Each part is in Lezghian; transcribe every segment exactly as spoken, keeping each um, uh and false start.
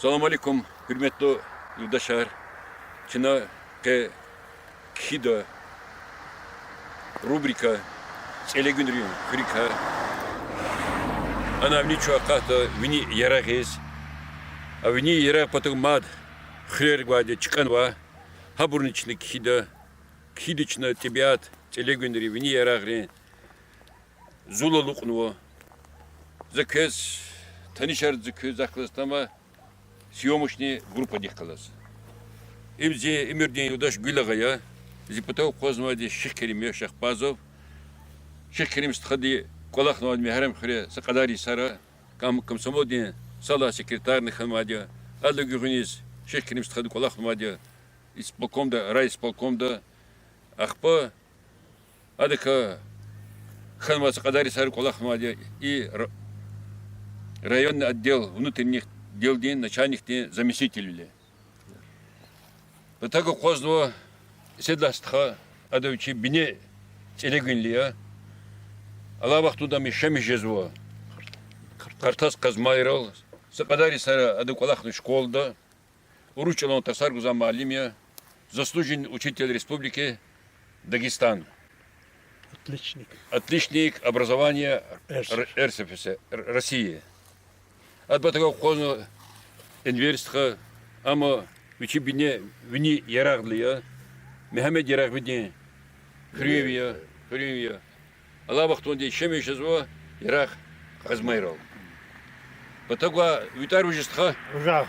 Салам алейкум, гьуьрметлу юлдашар. Чна къе кхьида рубрика ЦӀелегуьнрин хуьрикай. Ана вини чун акъатда вини ярагъиз. А вини ярагъ патав мад хуьрер гвайди чкӀанва. Гьабурни чна кхьида. Кхьида чна тӀебиат, цӀелегуьнрин, вини ярагърин зул алукьнава. За квез танишарзава, за квез захъ галаз тама съёмочный группадихъ галаз. Им зи уьмуьрдин юлдаш Гуьлагъа я. Зи патав акъвазнавайди Шихкерим я, Шахбазов. Шихкерим стхади кӀвалахнавайди Мегьарамдхуьре са кьадар йисара, ком-, комсомолдин са лагьай секретарни хьанвайди я. Адалай гуьгъуьниз Шихкерим стхади кӀвалахнавайди я исполкомда, райисполкомда. Ахпа адакай хьанвай са кьадар йисара кӀвалахнавайди я и р-, районный отдел внутренних делдин начальникдин заместителвиле. Патав акъвазнава Эседуллагь стха, ада вичи бине цӀелегуьнлу я. Алай вахтунда ам яшамиш жезва Къартас Къазмайрал. Са кьадар йисара ада кӀвалахна школада. Урус чӀалан тарсар гузвай муаллим я, заслуженный учитель Республики Дагестан. Отличник. Отличник образования Р-, РСФСР, Р-, России. Ада патав акъвазнава Энвер стха, ам вичи бине вини ярагърилай я, Мегьамед Ярагъвидин хуьруьнви я, хуьруьнви я. Алай вахтунда яшамиш жезва Ярагъ Къазмайрал. Патав гвай ви тӀвар вуж я, стха? Ужагъ.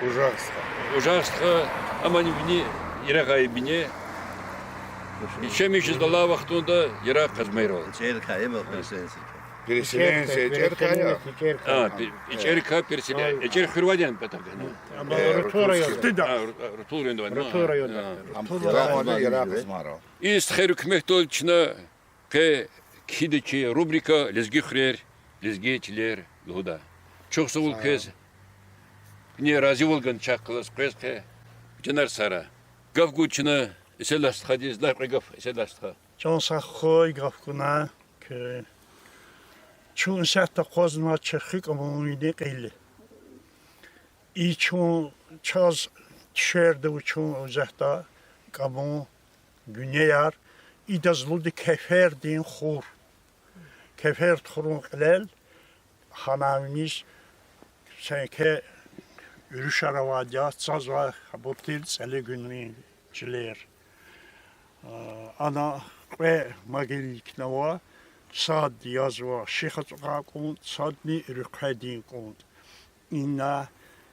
Ужагъ стха. Ужагъ стха, амни вини Ярагъай бине. Яшамиш жезва алай вахтунда Ярагъ Къазмайрал. Переселенец, переселенец. А, пе-, ичӀерикай переселен-, ичӀери хуьр авайди яни патав гана? Рутул районда. А, Ру-, Рутул районда. Рутул районда. И стхайрин куьмекдалди чна къе кхьида чи рубрика Лезги хуьрер, лезги чилер лугьуда. Чухсагъул квез, куьне разивал гана чахъ галаз къвез къе, чанар сара. Гаф гуда чна Эседуллагь стхадиз, лагь кьве гаф, Эседуллагь стха. Чан сагъ хьуй, гаф гана куь. Чун исятда акъвазнава чи хуьк амун вини кьил. И чун, чаз туьшерда ва чун исятда кӀамун гуьнеяр, идаз лугьуда Кефердин хур. Кеферд хурун кьилел гьана виниз сенке уьруьшар авайди я, цазвай абур тир цӀелегуьнрин чилер. Ана кьве могильникни ава, сад язва Шихацукьан кӀунтӀ, садни Руьхъведин кӀунтӀ. Ина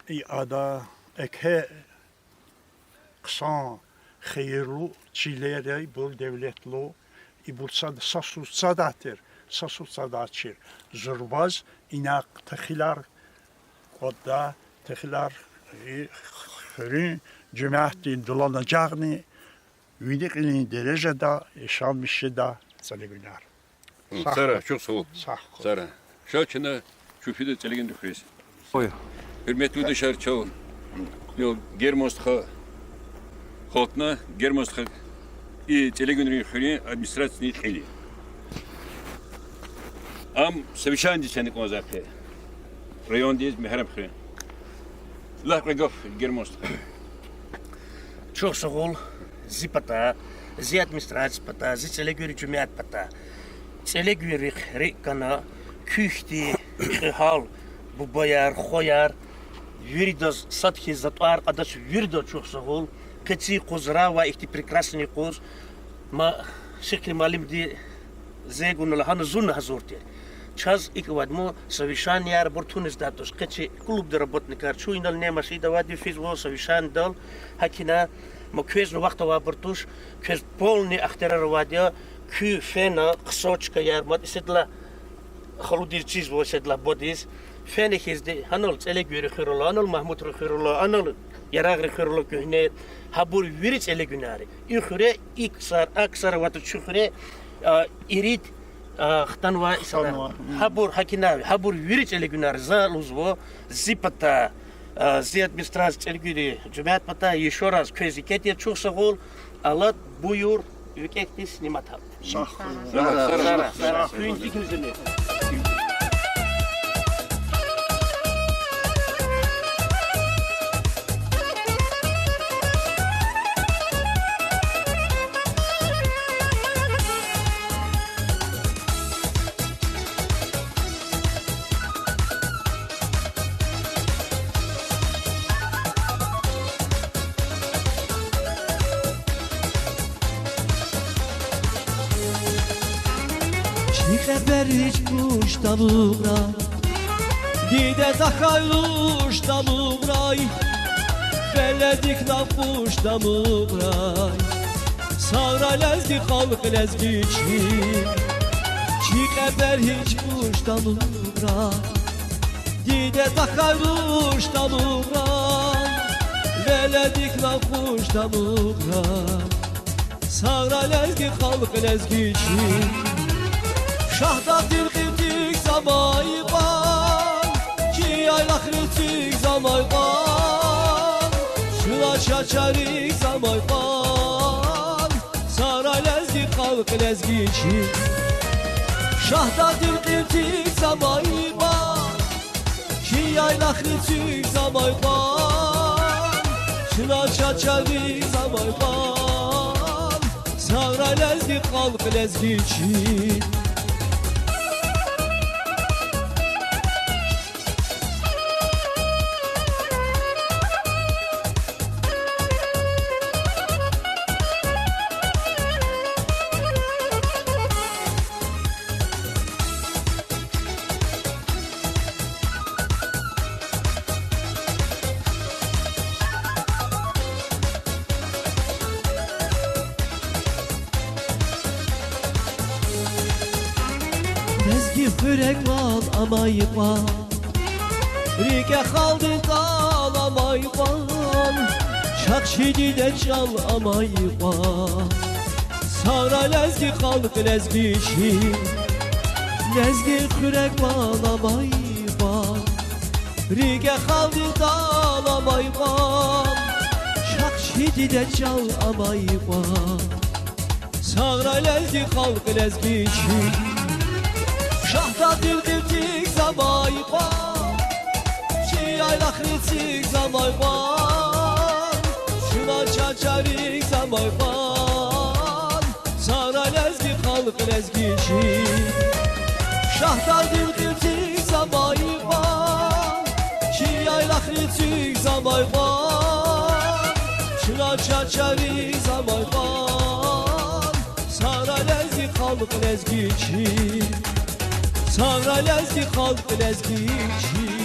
и ада эке хъсан хийирлу чилер я ибур, девлетлу, ибур сад-, сасуз садай тир, сасуз садачир. Зурбаз ина техилар кӀватӀда, техилар и хуьруьн жемятдин дуланажагъни вини кьилин дережада яшамиш жеда цӀелегуьнар. Сара, чухсагъул. Сагъ хьуй. Сара. Ша чна чун фида цӀелегуьнрин хуьруьз. Гьуьрметлу юлдашар, чал, Герман стха халтна, Герман стха и цӀелегуьнрин хуьруьн администрациядин кьил я. Ам совещаниедиз фена кӀанзавай къе райондиз, Мегьарамдхуьре. Лагь кьве гаф, Герман стха. Чухсагъул зи патай, зи администрация патай, зи цӀелегуьнрин жемят патай. ЦӀелегуьнрихъ рикӀ гана, куь хьтин кьегьал бубаяр, хваяр, виридаз сад хьиз за тӀвар кьадач, виридаз чухсагъул, къе ци къуз рава ихьтин прекрасный къуз, ма Шихкерим муаллимди зегуна лагьана зунни гьазур тир. Чаз икӀ авайди, ма совещанияр абур туниздай туш, къе чи клубдин работникар, чун инал нема шейидавайди физва совещаниедал, гьакӀ ина, ма квезни вахт авайбур туш, квез полный ихтияр авайди я, куьн фена, хъсан чкаяр, мад Эседуллагь халудиз чизва, Эседуллагь бадедиз, фена хьизди, гьанал ЦӀелегуьнрин хуьр ала, анал Магьмудрин хуьр ала, анал Ярагърин хуьр ала куьгьне, гьабур вири цӀелегуьнар я. И хуьре и ксар, а ксар аватӀа, чи хуьре, а, ирид, а, хтанвай инсанар. Гьабур гьакӀ ина, гьабур вири цӀелегуьнар я, за лугьузва, зи патай, а, зи администрация, цӀелегуьнрин жемят патай ещё раз квез еке тир чухсагъул, алад, буюр, викӀегьди снимать авур. Сагъ хьуй. Сара, сара, сара, сара. Куьн дигилзини. Ни кьепер гьич пуш тамукьрай, диде тахьай руш тамукьрай, веледихъ нав къуш тамукьрай. Сагърай лезги халкь, лезги чилик, чи кьепер гьич пуш тамукьрай. Диде тахьай руш тамукьрай, веледихъ нав къуш тамукьрай. Сагърай лезги халкь, лезги чилик. Шагьдагъдин кьилдик за амай кьван, чи яйлахрин цуьк за амай кьван, чна чачарик за амай кьван. Сагърай лезги халкь, лезги чилик. Шагьдагъдин кьилдик за амай кьван, чи яйлахрин цуьк за амай кьван, чна чачарик за амай кьван. Сагърай лезги халкь, лезги чилик. Лезги хуьре кӀвал амай кьван, рикӀе халкьдин тӀал амай кьван, чахъ чи дидед чӀал амай кьван. Сагърай лезги халкь, лезги чилик. Лезги хуьре кӀвал амай кьван, рикӀе халкьдин тӀал амай кьван, чахъ чи дидед чӀал амай кьван. Сагърай лезги халкь, лезги чилик. Шагьдагъдин кьилдик за амай кьван, чи яйлахрин цуьк за амай кьван, чна чачарик за амай кьван. Сагърай лезги халкь, лезги чилик. Шагьдагъдин кьилдик за амай кьван, чи яйлахрин цуьк за амай кьван, чна чачарик за амай кьван. Сагърай лезги халкь, лезги чилик. Сагърай лезги халкь, лезги чилик.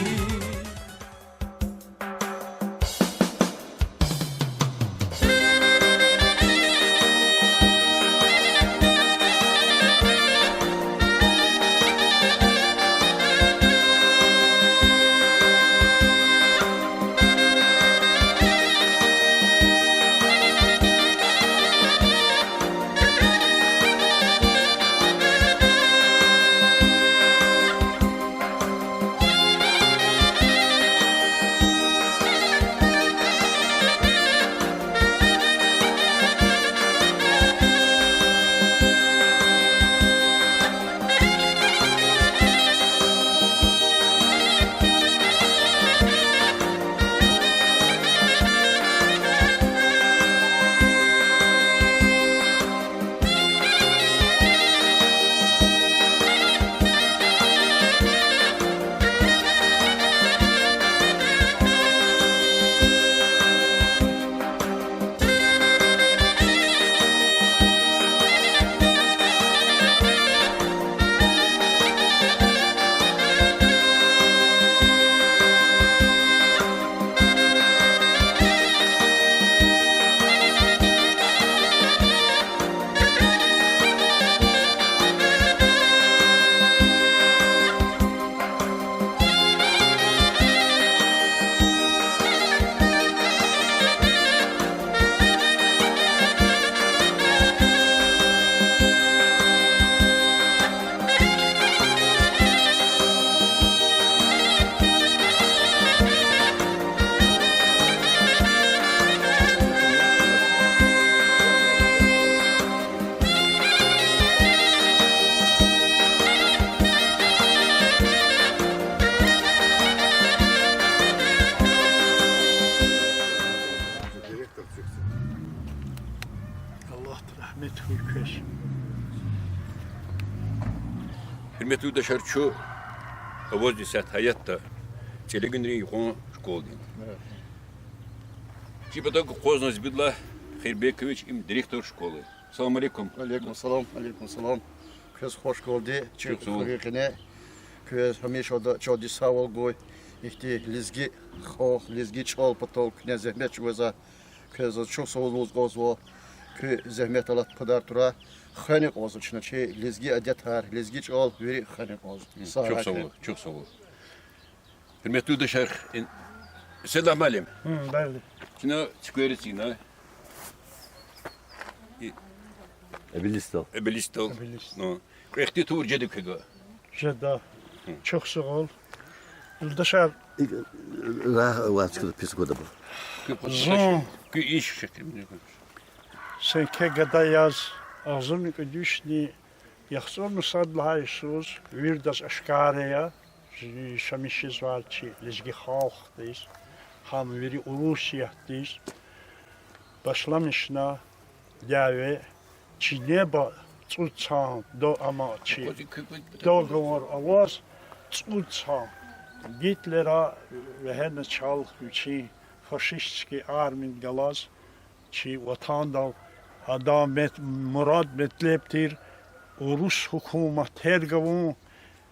Аллагьди рагьмет хьуй квез. Гьуьрметлу юлдашар, чун авазва исятда гьаятда ЦӀелегуьнрин юкьван школадин. Чи патав акъвазнава Зибидуллагь Хайрбекович, им директор школы. Салам алейкум. Алейкум салам, алейкум салам. Квез хвашкалди чи хуьруьн къене, квез гьамиша чандин сагъвал гуй. Ихьтин лезги халкь, лезги чӀал патал куьне зегьмет чӀугвазвай, квез чухсагъул лугьуз кӀанзава. Куь зегьмет алат патал тура. Хвена кӀанзава чна чи лезги адетар, лезги чӀал вири хвена кӀанзава. Чухсагъул, чухсагъул. Гьуьрметлу юлдашар, Седлай муаллим, чна цуьквериз эцигна, обелискдал. Обелискдал. Ну, кьве ихьтин тавур жеда квез? Жеда. Чухсагъул. Юлдашар, ваз чукурла пис гудабур. Зун куь иш шехи са кӀвале гада яз, агъзурни кӀуьд вишни яхцӀурни сад лагьай йисуз виридаз ашкара я, яшамиш жезвай чи лезги халкьдиз, гьам вири Урусиятдиз башламишна дяве, чинеба цӀуд йисан ама чи договор аваз, цӀуд йисан Гитлера вегьена чал вичин фашистский армиди галаз, чи ватандал адан мурад-метлеб тир урус гьукумат терг авун,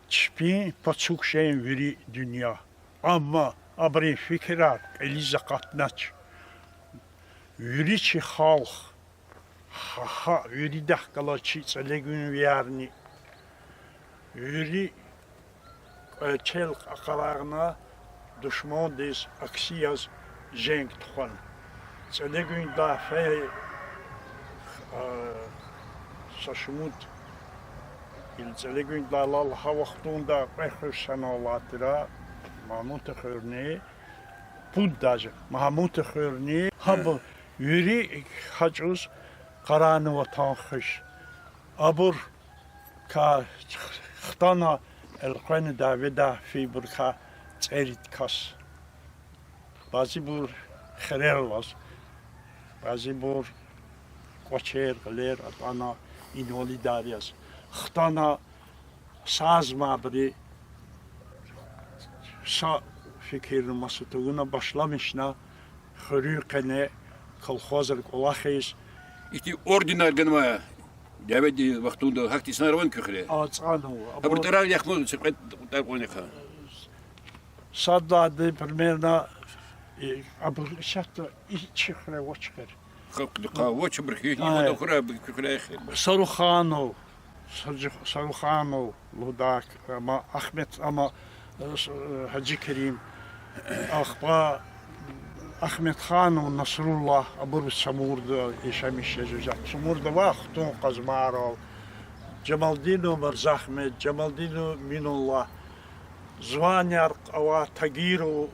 чпин пацук жен вири дуьнья. Амма абурун фикирар кьилиз акъатнач. Вири чи халкь, гьа, гьа виридахъ галаз чи цӀелегуьнвиярни, вири кӀвачел къарагъна, душмандиз акси яз женг тухвана. ЦӀелегуьндилай фейи са шумуд йис, цӀелегуьндилай алай гьа вахтунда кьве хуьр санал алай тир, Магьмутахуьрни, пуд даже, Магьмутахуьрни, гьабур вири гьа чӀавуз къарагъна ватан хуьз. Абурукай хтана элкъвена дяведа фейибурукай цӀерид кас. Бязибур хирер алаз, бязибур кӀвачер, гъилер атӀана, инвалидар яз хтана, сазмайбуру са фикирни маса тавуна башламишна хуьруьн къене колхозра кӀвалахиз. Ихьтин орденар ганвай дяведин вахтунда гьахьтин инсанар авани куь хуьре? АцӀанва. Абур тӀварар яхъ ман, са кьвед тӀвар кьванни хьи. Сад лагьайди, примерно, абур исятда и чи хуьре авач хьи. Халкьдихъ авач, абур хьи, и вада хуьре, куь хуьре хьи. Саруханов, Саруханов лугьудай, ама Ахмед, ама Гьажи Керим, ахпа Ахмедханов Насруллагь, абур Самурда яшамиш жезвай, Самурда авай хтун Къазмайрал, Жамалдинов Мирзахмед, Жамалдинов Минуллагь, званияр авай Тагиров,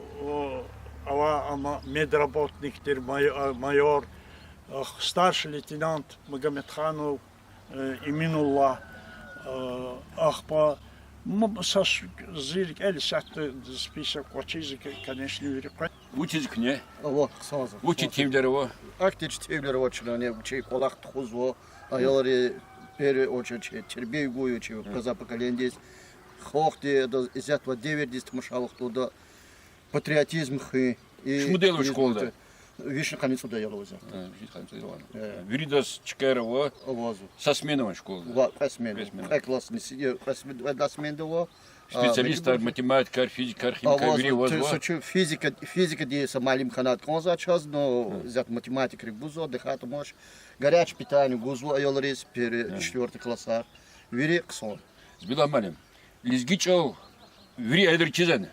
ава ама медработник тир, майор, старший лейтенант Магомедханов Эминуллагь, ахпа, м, са ш-, зи рикӀел исятда список квачиз, конечно, вири къведа. Вучиз куьне? Ава, хъсан я. Вуч итимвилер ава? Ахьтин итимвилер ава чна, вичин кӀвалах тухузва. Аялриз, в первую очередь, тербия гуй чи къаза поколениедиз. Халкьдиз, исятда девирдиз тамаша вахтунда патриотизм хуьн. Шумуд аял ава школада? Вишни къанни цӀуд аял ава исятда. Виридаз чкаяр ава? Авазва. Са смена авани школада? Ва кьве смена. Кьве классни, кьве см-, кьвед лагьай сменада ава. Специалистар, математикар, физикар, химикар вири авазва? Са чун физика, физикадин са муаллим хьанайтӀа кӀанзавай чаз, но исятда математикрик гузва, дихьа тамаш. Горячее питание гузва аялриз, первый, четвёртый классар. Вири хъсан. Зибиллагь муаллим, лезги чӀал вири аялриз чизвани?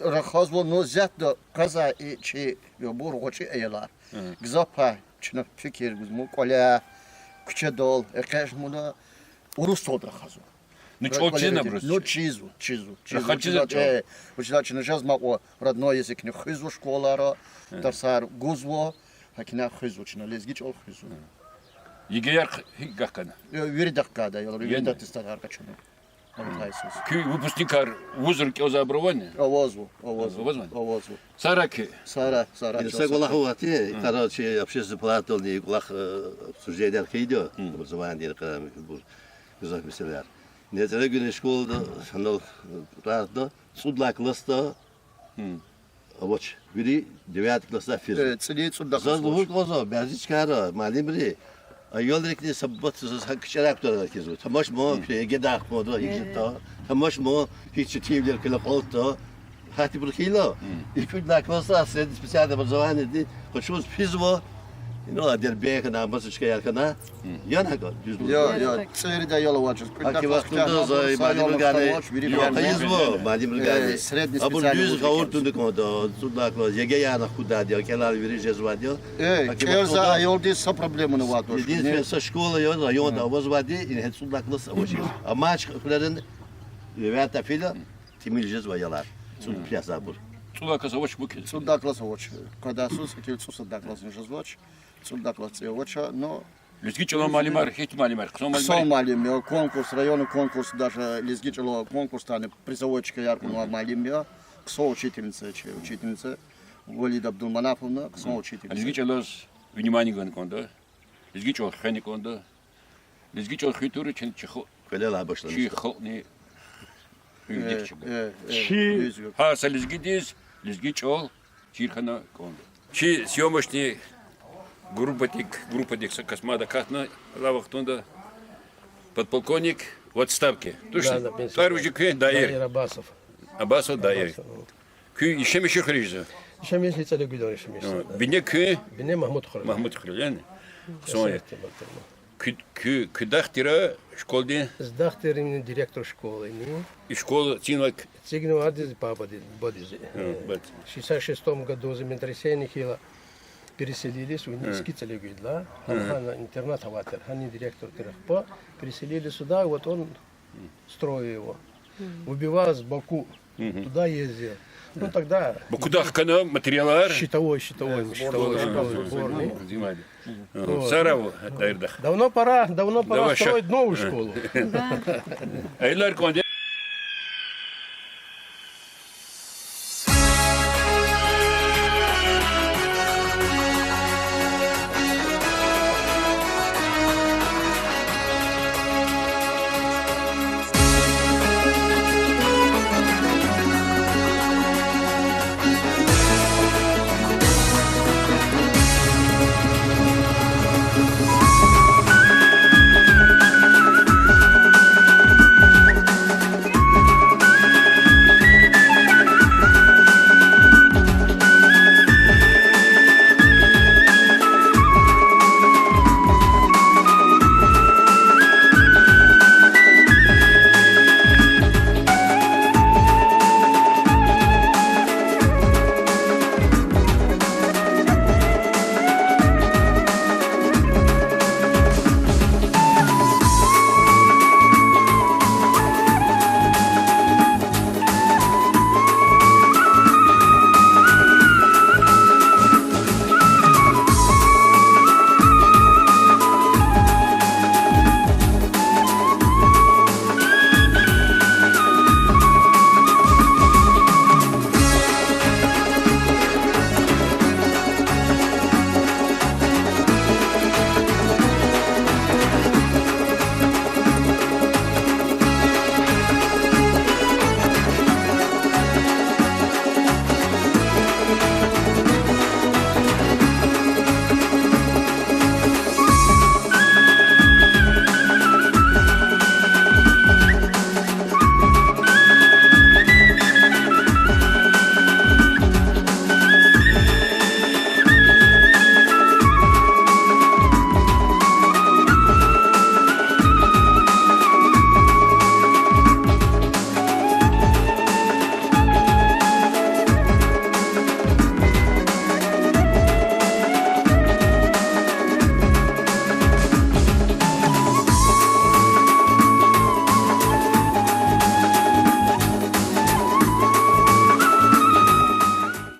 Рахазва, но исятда къвезвай и чи бур гъвечӀи аялар. Гзаф пай чна фикир гузва, кӀваляй, куьчедал экъечӀ муна, урус чӀалал рахазва. Ну, чӀал чизва абуруз? Ну, чизва, чизва, чизва. Рахаз чизва чӀал? Вучиз лагьайтӀа чна жезмай кьван родной языкни хуьзва школара, тарсар гузва, гьакӀни хуьзва чна, лезги чӀал хуьзва. ЕГЭ-яр гьикӀ гахкана? Виридахъ гайиди, аялри виридахъ тестар къачуна. Куь выпускникар вузра кӀелзавайбур авани? Авазва, авазва. Авазва? Авазва. Сара куь? Сара, сара. Са кӀвалах авайди, короче, общественный палатадални кӀвалах, обсужденияр хьайиди я, образованидин къарагъна, гзаф месэлаяр. НецӀрегуьнин школада санал рахада, цӀуд лагьай классда авач, вири девятый классдай физва. Заз лугьуз кӀанзава бязи чкайра, муаллимри, Аялрикни са бубат заз гьакӀ кичӀерай кутуна кизва. Тамаш ма, куьне ЕГЭ-дай хкведа, гьикӀ жеда. Тамаш ма, гьич четинвилер куьне кьалтӀа. Гьатибур хьайила, и кӀуьдлагьай классда средне специальное образованиедин къачуз физва. Инал Дербент хьана, Мацачкаяр хьана. Яни гьакӀ, дуьз лугьуз. Я, я, цӀерид аял авачиз. КӀуьдлагьай класс куьтягьна, са аялни авач, вири физва, муаллимри гана. Средне специальное. Абур дуьз гъавурда туна кӀанда, цӀудлай класс, ЕГЭ-яр хкудайди я, кӀелайла вири жезвайди я. Э, кӀелзавай аялдиз са проблемани авайди туш. Единственное, са школа я районда авазвайди, ингье цӀудлай класс авачиз. Амма чи хуьрерин вятда фила, тӀимил жезва аялар. ЦӀуд плясзавайбур. ЦӀудлай класс авач мумкин? ЦӀудлай класс авач. Къадасуз, кил цӀусад классни жезвач. ЦӀудлай класс цӀи авач, но Лезги чӀалан муаллимар, гьихьтин муаллимар? Хъсан муаллимар? Хъсан муаллим я, конкурс, районный конкурс, даже лезги чӀалан конкурсдани призовой чкаяр кьунвай муаллим я. Хъсан учительница чи, учительница Валида Абдулманафовна, хъсан учительница. Лезги чӀалаз внимание гана кӀанда. Лезги чӀал хвена кӀанда. Лезги чӀал хуьн тур чи, чи ху-, квелелай башламишда, чи халкьни хуьн дихчи. Э, э, э, чи, гьар са лезгидиз лезги чӀал чир хьана кӀанда. Чи съёмочный группадик, группадик са кас мад акатна алай вахтунда, подполковник в отставке. Тушни? Да, на пенсии. ТӀвар вуж я куь? Даир. Даир Аббасов. Аббасов Даир. Аббасов. Куьн яшамиш чи хуьруьз? Яшамиш я, цӀалугуйдал яшамиш я. Бине куьн? Бине Магьмудхуьрел. Магьмудхуьрел яни? Хъсан я. Куь, куь, куь дахдин тир школадин? Зи дахдин тир директор школы я. И школа цинва к- Цигнава адиз пападиз, бадиз. Гьа, бад. В шестьдесят шестом году землетрясение хьайила переселились в Низкий, ЦӀалугуйдал. Гьана интернат авай тир, гьана директор тир ахпа. Переселились сюда, вот он строил его. Убивал в Баку. Туда ездил. Ну, тогда Бакуда хкана материалар? Щитовой, щитовой, щитовой, щитовой, сборный. Сарав Даирдах. Давно пора, давно пора строить новую школу. Да. Аялар кӀанда.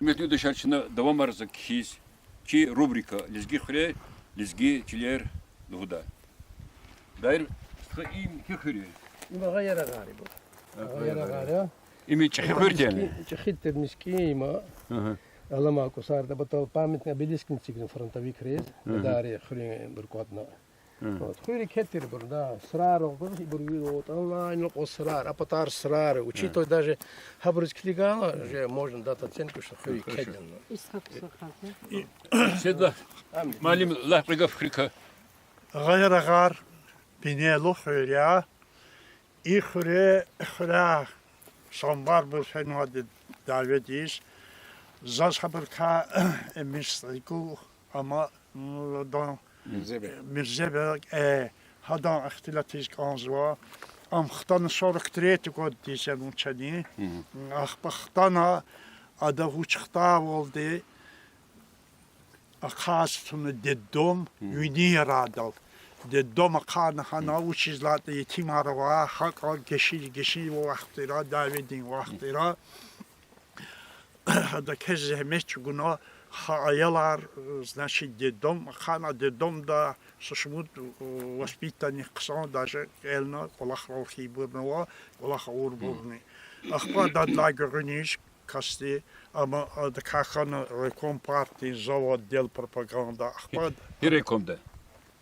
Гьуьрметлу юлдашар, чна давамарзава кхьиз чи рубрика Лезги хуьрер, лезги чилер лугьуда. Даир стха, им гьи хуьр я? Им Агъа Ярагъар я. Агъа Ярагъар я. Им чӀехи хуьр тир яни? ЧӀехи тир, мискӀин я им. Аламай кӀусарда патал памятный обелискни эцигна фронтовикриз. Гадайри хуьруьнбур кӀватӀна. Вот, хуьр еке тир ибур, да, сарар акъваз, ибур вири отӀанлай, ина кьван сарар, а патар сарар, учитывая даже гьабуруз килигайла, уже можно дать оценку, что хуьр еке тир. Седла, муаллим, лагь кьве гаф хуьруька. Агъа Ярагъар, Бинелу хуьр я. И хуьре, хуьре самбарбур фенвайди дяведиз. Заз гьабурукай Эмир СтӀалгу, ама, м, адан, Мирзебег. Мирзебег, э, гьадан ихтилатиз кӀанзава. Ам хтана сорок третий годдиз я вун чани. Ахпа хтана, ада вуч хтайвалди, ахъайиз туна детдом, вини ярайдал. Детдом ахъайна, гьана вучиз лагьайтӀа етимар авай, гьакӀа гишин, гишинвал вахтара, дяведин вахтара. Ада квез зегьмет чӀугуна, гьа аялар, значит, детдом ахъайна, детдомда са шумуд воспитанник хъсан, даже кӀелна, кӀвалахрал хьайибурни ава, кӀвалах авурбурни. Ахпа адалай гуьгъуьниз касди, ама адакай хьана райком партии зав отдел пропаганда, ахпа Гьи райкомда?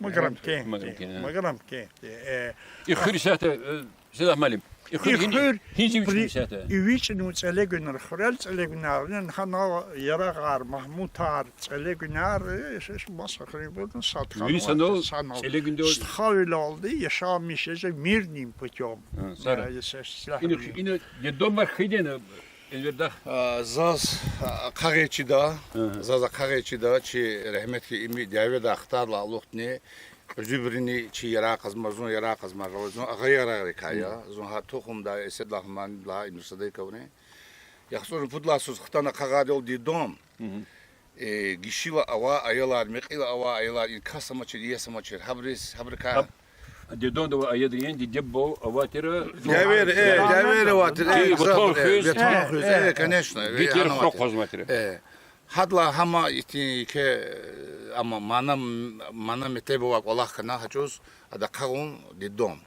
Маграмкентди, Маграмкент, а. Маграмкентди, э. И хуьр исятда, э, Седа муаллим, и хуьр гьи-, гьиниз эвичӀна исятда? ЭвичӀнава ЦӀелегуьнрин хуьрел, ЦӀелегуьнрин, гьана Ярагъар, Магьмутар, ЦӀелегуьнар, э, ш-, ш-, маса хуьрерин бурни сад хьанва, вири санал, санал. ЦӀелегуьнда стхавилелди яшамиш жезва мирным путём. Ина, ина детдомар хьайиди я, Энвердагъ? А, заз, а, ахъа гъил чида, заз ахъа гъил чида, чи рагьметлу Эмир дяведай хтайдалай алудни, кьуьзуьбурни чи Ярагъ Къазмар, зун Ярагъ Къазмар, зун Агъа Ярагърикай я, зун гьа тухумдай, эседлай гьамни лагьай Нурсадыковрин. ЯхцӀурни пуд лагьай йисуз хтана къагъайдал детдом. Э, гишила авай аялар, мекьила авай аялар, и кас амачир, иеси амачир, гьабуриз, гьабурукай. Детдомда авай аялрин диде-буба авай тир, дявейри, э, дявейри авай тир, э, ватан хуьз, ватан хуьз, э, конечно, Гитлер хва акъвазнавай тир. Гьадалай гьам ихьтин еке, э, ама мана, мана-метлеб авай кӀвалах хьана гьа чӀавуз, ада къагъун детдом.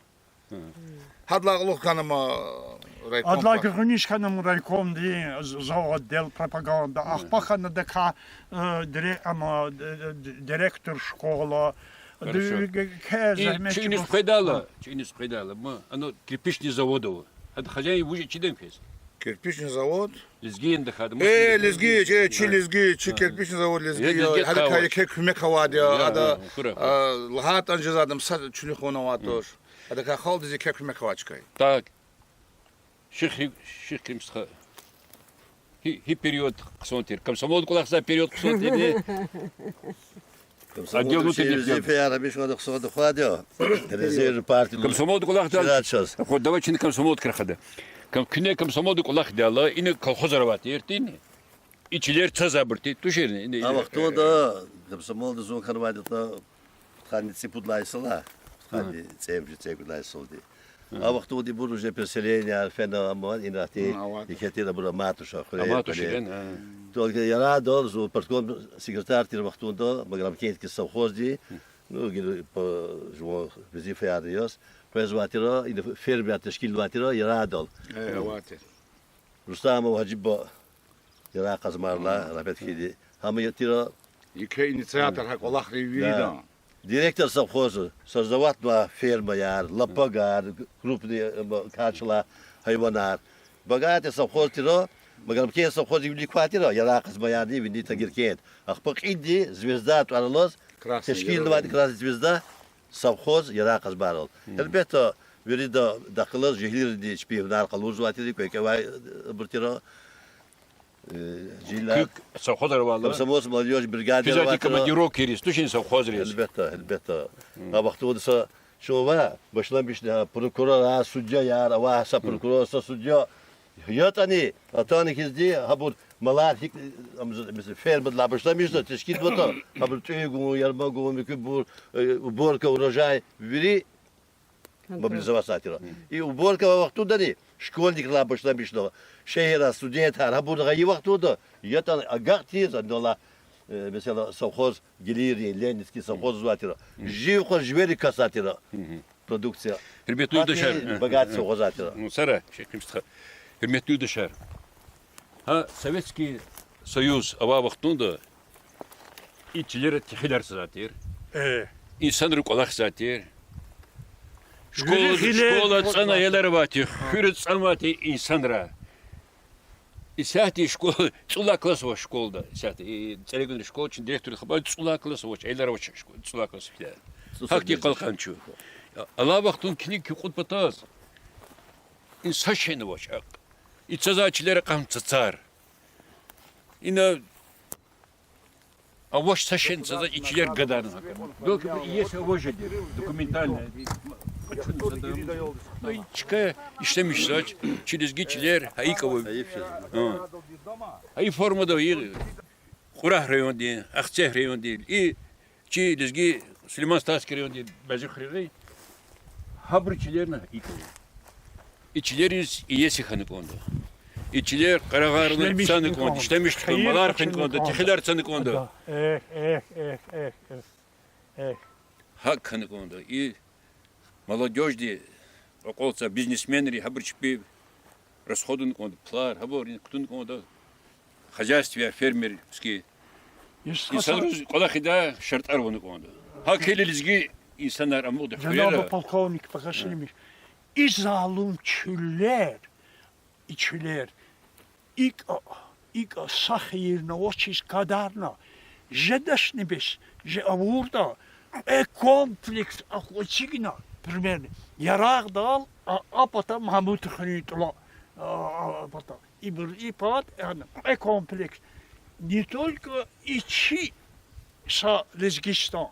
Гьадалай кьулухъ хьанама райком. Адалай гуьгъуьниз хьанама райкомдин з-, зав отдел пропаганда. Ахпа хьана адакай, э, дире-, ама, д-, д-, директор школа. Хорошо. Д-, к-, к-, зегьмет чуьниз чугун къведайла, чуьниз къведайла, ма, ана кирпичный завод ава. Гьадан хозяин вуж я чидани квез? Кирпичный завод? Лезги я ана тахьайтӀа, э, лезги, э, чи лезги, чи кирпичный завод лезги я. Гьадакай еке куьмек авайди я, ада, а, лагьайтӀани жезвайди, маса чуьнуьхун авайди туш. Адакай халкьдиз еке куьмек авай чка я. Так. Шихи-, Шихким стха. Гьи, гьи период хъсан тир? Комсомолда кӀвалахзавай период хъсан тирни? Отдел внутренних дел. Везифаяр гьамиша хъсан тухвайди я. Резерв партия. Комсомолда кӀвалахзавай. Чна чаз. Хо, давай чна комсомолдикай рахада. Ком-, куьне комсомолда кӀвалахдайла, ина колхозар авай тирни? И чилер цазвайбур тир, туширни? А вахтунда комсомолда зун хьанвайдатӀа, пудкъанни цӀипуд лагьай йисалай, пудкъанни цӀемуьжуьд, цӀекӀуьд лагьай йисалди. А вахтунда ибур уже переселенияяр фена, ама ина ахьтин, икьван тир абур амай туш, хуьре, Только ярайдал зун партком секретарь тир вахтунда, Маграмкентский совхозди, ну, гила жуван везифаяр яз, къвезвай тир, ина фермаяр тешкилнавай тир ярайдал. Рустамов Гьажи буба, Ярагъ Къазмайрилай, рагьмет хьуй. Гьам я тир еке инициатор гьа кӀвалахрин виридан. Директор совхоза создаватьнавай фермаяр, лапагар, крупный, э, качалай гьайванар. Богатый совхоз тир, Маграмкент совхоза вилик квай тир, Ярагъ Къазмайрини вини Тагиркент. Ахпа кьилди Звезда тӀвар алаз тешкилнавайди, Красная Звезда, совхоз Ярагъ Къазмайрал. Гьелбетда, вирида дахъ галаз жегьилрини чпин гьунар къалурзавай тир, кӀвенкӀвевай, э, абур тир. Э, жегьилар. Куь совхозар авайла? Комсомольск, молодёжь бригадаяр авай тир. Командировкайриз тушни совхозриз? Гьелбетда, гьелбетда. А вахтунда са чун ава, башламишна прокурорар, судьяяр, ава са прокурор, са судья. ЯтӀани, атана хьизди, гьабур малар гьикӀ, ам, фермадилай башламишна, тешкилнаватӀа, гьабур тӀуьн гун, ярма гун, муькуьбур, э, уборка, урожай, вири мобилизоваться авай тир. И уборка авай вахтундани школьникрилай башламишна, шегьерра студентар, гьабур гъайи вахтунда, ятӀани агакь тийиз, адалай, э, месела, совхоз, гилирин, Ленинский совхоз лугьузвай тир. Жив къвез жвери касай тир продукция. Гьуьрметлу юлдашар. Богатый совхоз авай тир. Ну, сара, шехимстха. Гьуьрметлу юлдашар. Гьа Советский Союз авай вахтунда и чилера техилар цазвай тир. Э. Инсанри кӀвалахзавай тир. Школа, школа цӀана аялар авай тир, хуьр цӀанвай тир инсанра. Исятда школа, цӀуд лагьай класс авач школада. Исятда и ЦӀелегуьнрин школа, чи директорди хабар, цӀуд лагьай класс авач, аялар авач школа, цӀуд лагьай класс авай тир. Гьахьтин къалхан чу. Алай вахтунда килиг кукьуд патаз, ина са шейни авач акӀ. И цазвай чилер акьван цацар. Ина авач са шейни цазвай, и чилер гадарна гьакӀ. Белки бу иеси авай жеди, документальный. Чка ишлемишзавач, чи лезги чилер гьа икӀ ава. Гьа и формада и Кьурагь райондин, Ахцегь райондин, и чи лезги Сулейман-Стальский райондин бязи хуьрерай, гьабурун чилерни икӀ ава. И чилериз иеси хьана кӀанда. И чилер къарагъарна цана кӀанда, ишлемиш хьана, малар хуьн кӀанда, техилар цана кӀанда. ГьакӀ хьана кӀанда. И молодёжьди, акьалтзавай бизнесменри, гьабур чпи расходна кӀанда, пулар, гьабур кутуна кӀанда, хозяйствояр, фермерский. Инсанриз кӀвалахдай шартӀар авуна кӀанда. ГьакӀ хьайила лезги инсанар амукьда хуьрера. Жанаб полковник, покажи мне. И залум чуьллер, и чуьллер икӀа, икӀа са хийирни авачиз гадарна, жедачни бес, жи авурда, кьве комплекс акъваз эцигна, примерно, Ярагъдал, а, а пата Магьмуд хуьруьн тӀвал, а, а пата. Ибур и пад, яни, кьве комплекс. Не только и чи са Лезгистан.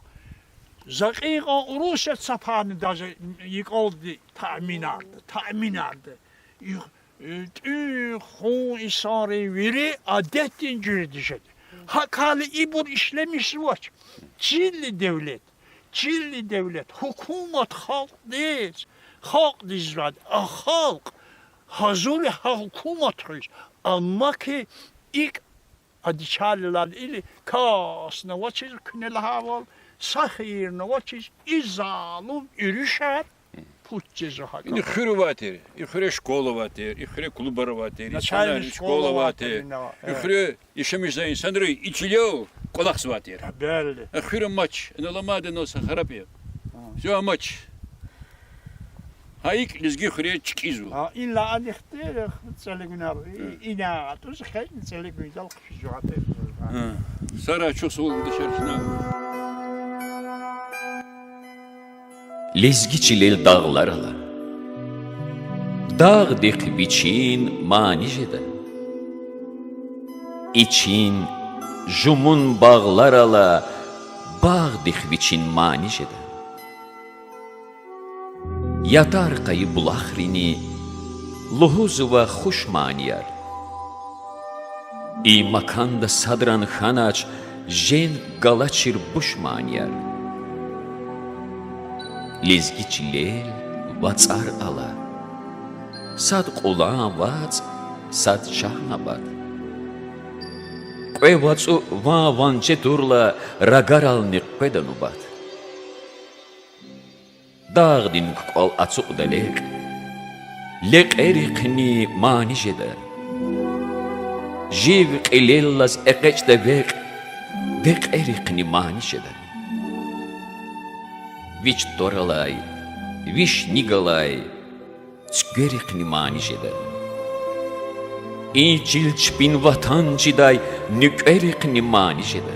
За кьин кьван Урусат цапарна даже йикӀалди таъминарда, таъминарда. И, э, тӀуьн-хъун, инсанрин вири адетдин жуьреда жеда. ГьакӀ хьайила ибур ишлемишзавач. Чилел девлет, чилел девлет, гьукумат халкьдиз, халкьдиз вад, а халкь гьазур я гьа гьукумат хуьз. Амма ки икӀ, а дичалилал или касни авачиз, куьне лагьайвал, са хийирни авачиз, и залум уьруьшар пуч жезва гьакӀ. Ина хуьр авай тир, и хуьре школа авай тир, и хуьре клубар авай тир, начальный школа авай тир, и хуьре яшамиш жезвай инсанри и чилел кӀвалахзавай тир. Хуьр амач, ина аламайди ина са харап я. Всё, амач. Гьа икӀ лезги хуьре чкӀизва. Инал анихъ тир, цӀелегунар, ина атӀуз хьайитӀани цӀелегундал хъфизва. Сара чухсагъул, дишегьли чна. Лезги чилел дагълар ала. Дагъдихъ вичин мани жеда. Ичин жумун багълар ала, багъдихъ вичин мани жеда. Ятар къайи булахрини лугьузва хуш манияр. И маканда садран хьанач женг галачир буш манияр. Лезги чилел вацӀар ала. Сад Кьулан вацӀ, сад Шагьнабат. Кьве вацӀу ван-ванце турла, рагарални къведа нубат. Дагъдин кукӀвал ацукьда лекь, лекьерихъни мани жеда. Жив кьилеллаз экъечӀда векь, векьерихъни мани жеда. Вич тӀвар алай, виш ни галай цуькверихъни мани жеда. И чил чпин ватан жедай нуькӀверихъни мани жеда.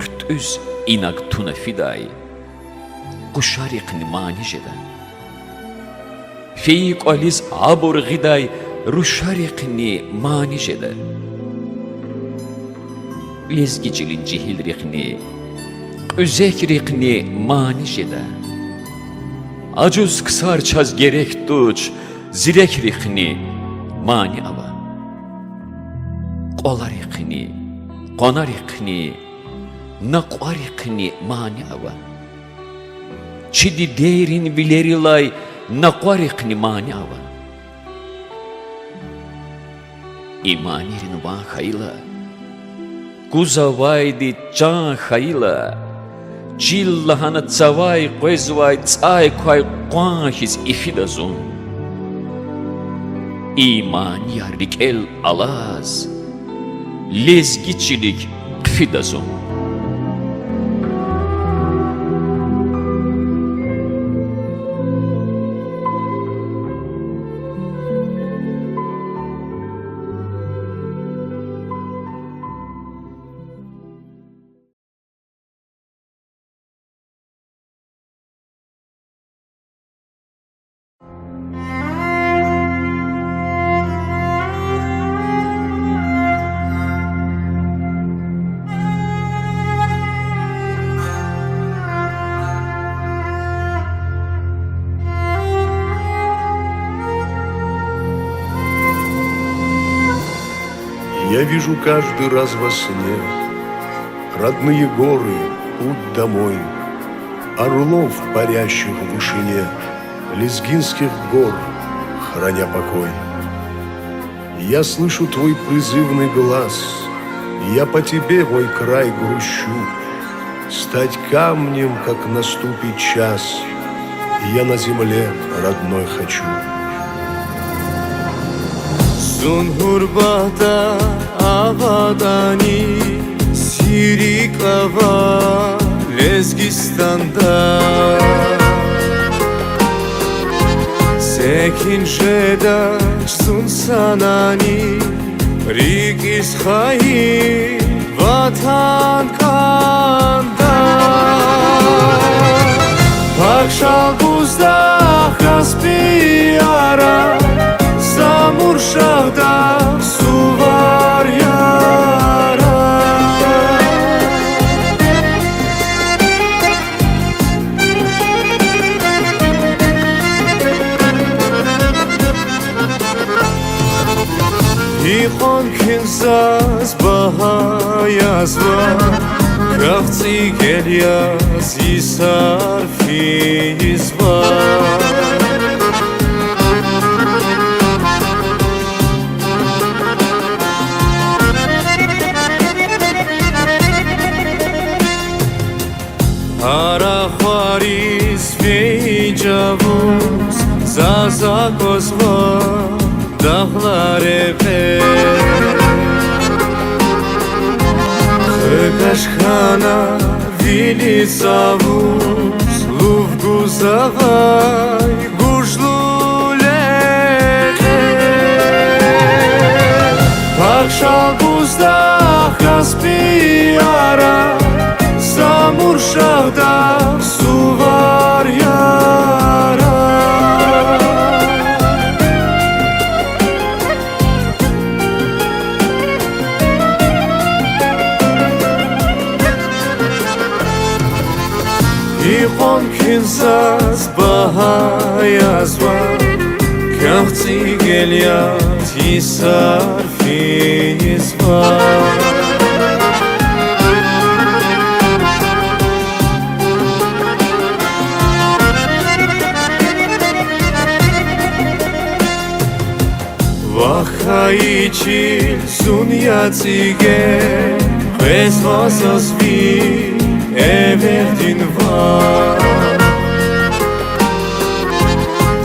ХъуьтӀуьз инаг туна фидай къушарихъни мани жеда. Фейи кӀвализ абур гъидай рушарихъни мани жеда. Лезги чилин жегьилрихъни, кьуьзекрихъни мани жеда. Ажуз ксар чаз герек туш, зирекрихъни мани ава. Кьваларихъни, къванарихъни, накьварихъни мани ава. Чи дидейрин вилерилай накъварихъни мани ава. И манийрин ван хьайила, кузавайди чан хьайила, чил лагьана цавай къвезвай цӀай квай къван хьиз ифида зун. И манияр рикӀел алаз, лезги чилик хъфида зун. Я вижу каждый раз во сне родные горы, путь домой, орлов, парящих в вышине, лезгинских гор, храня покой. Я слышу твой призывный глас, я по тебе, мой край, грущу. Стать камнем, как наступит час, я на земле родной хочу. Зун гьурбатда аватӀани, зи рикӀ ава Лезгистанда. Секин жедач зун санани, рикӀиз хайи ватан кӀанда. Пак Шалбуздагъ, Каспи яра, Самуршагьдагъ, Сувар яра. Икьван куьн заз багьа язва, квехъ цӀигел яз йисар физва. Гьар ахвариз вей чӀавуз заз аквазва дагълар рекье. Хкаж хьана вили цавуз лув гузавай гужлу лекье. Пак Шалбуздагъ, Каспи яра, Самуршагьдагъ, Сувар яра. Икьван куьн заз багьа язва, квехъ цӀигел яз йисар физва. Вахъ хьайи чил зун я цӀиге, къвезва заз ви эвердин ван.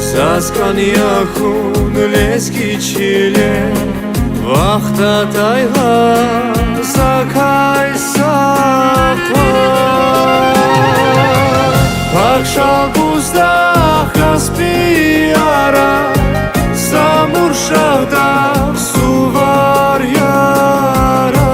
Заз кӀан я хьун лезги чиле, вахт атайла закай сагъ хьун. Пак Шалбуздагъ, Каспи яра, Самуршагьдагъ, Сувар яра.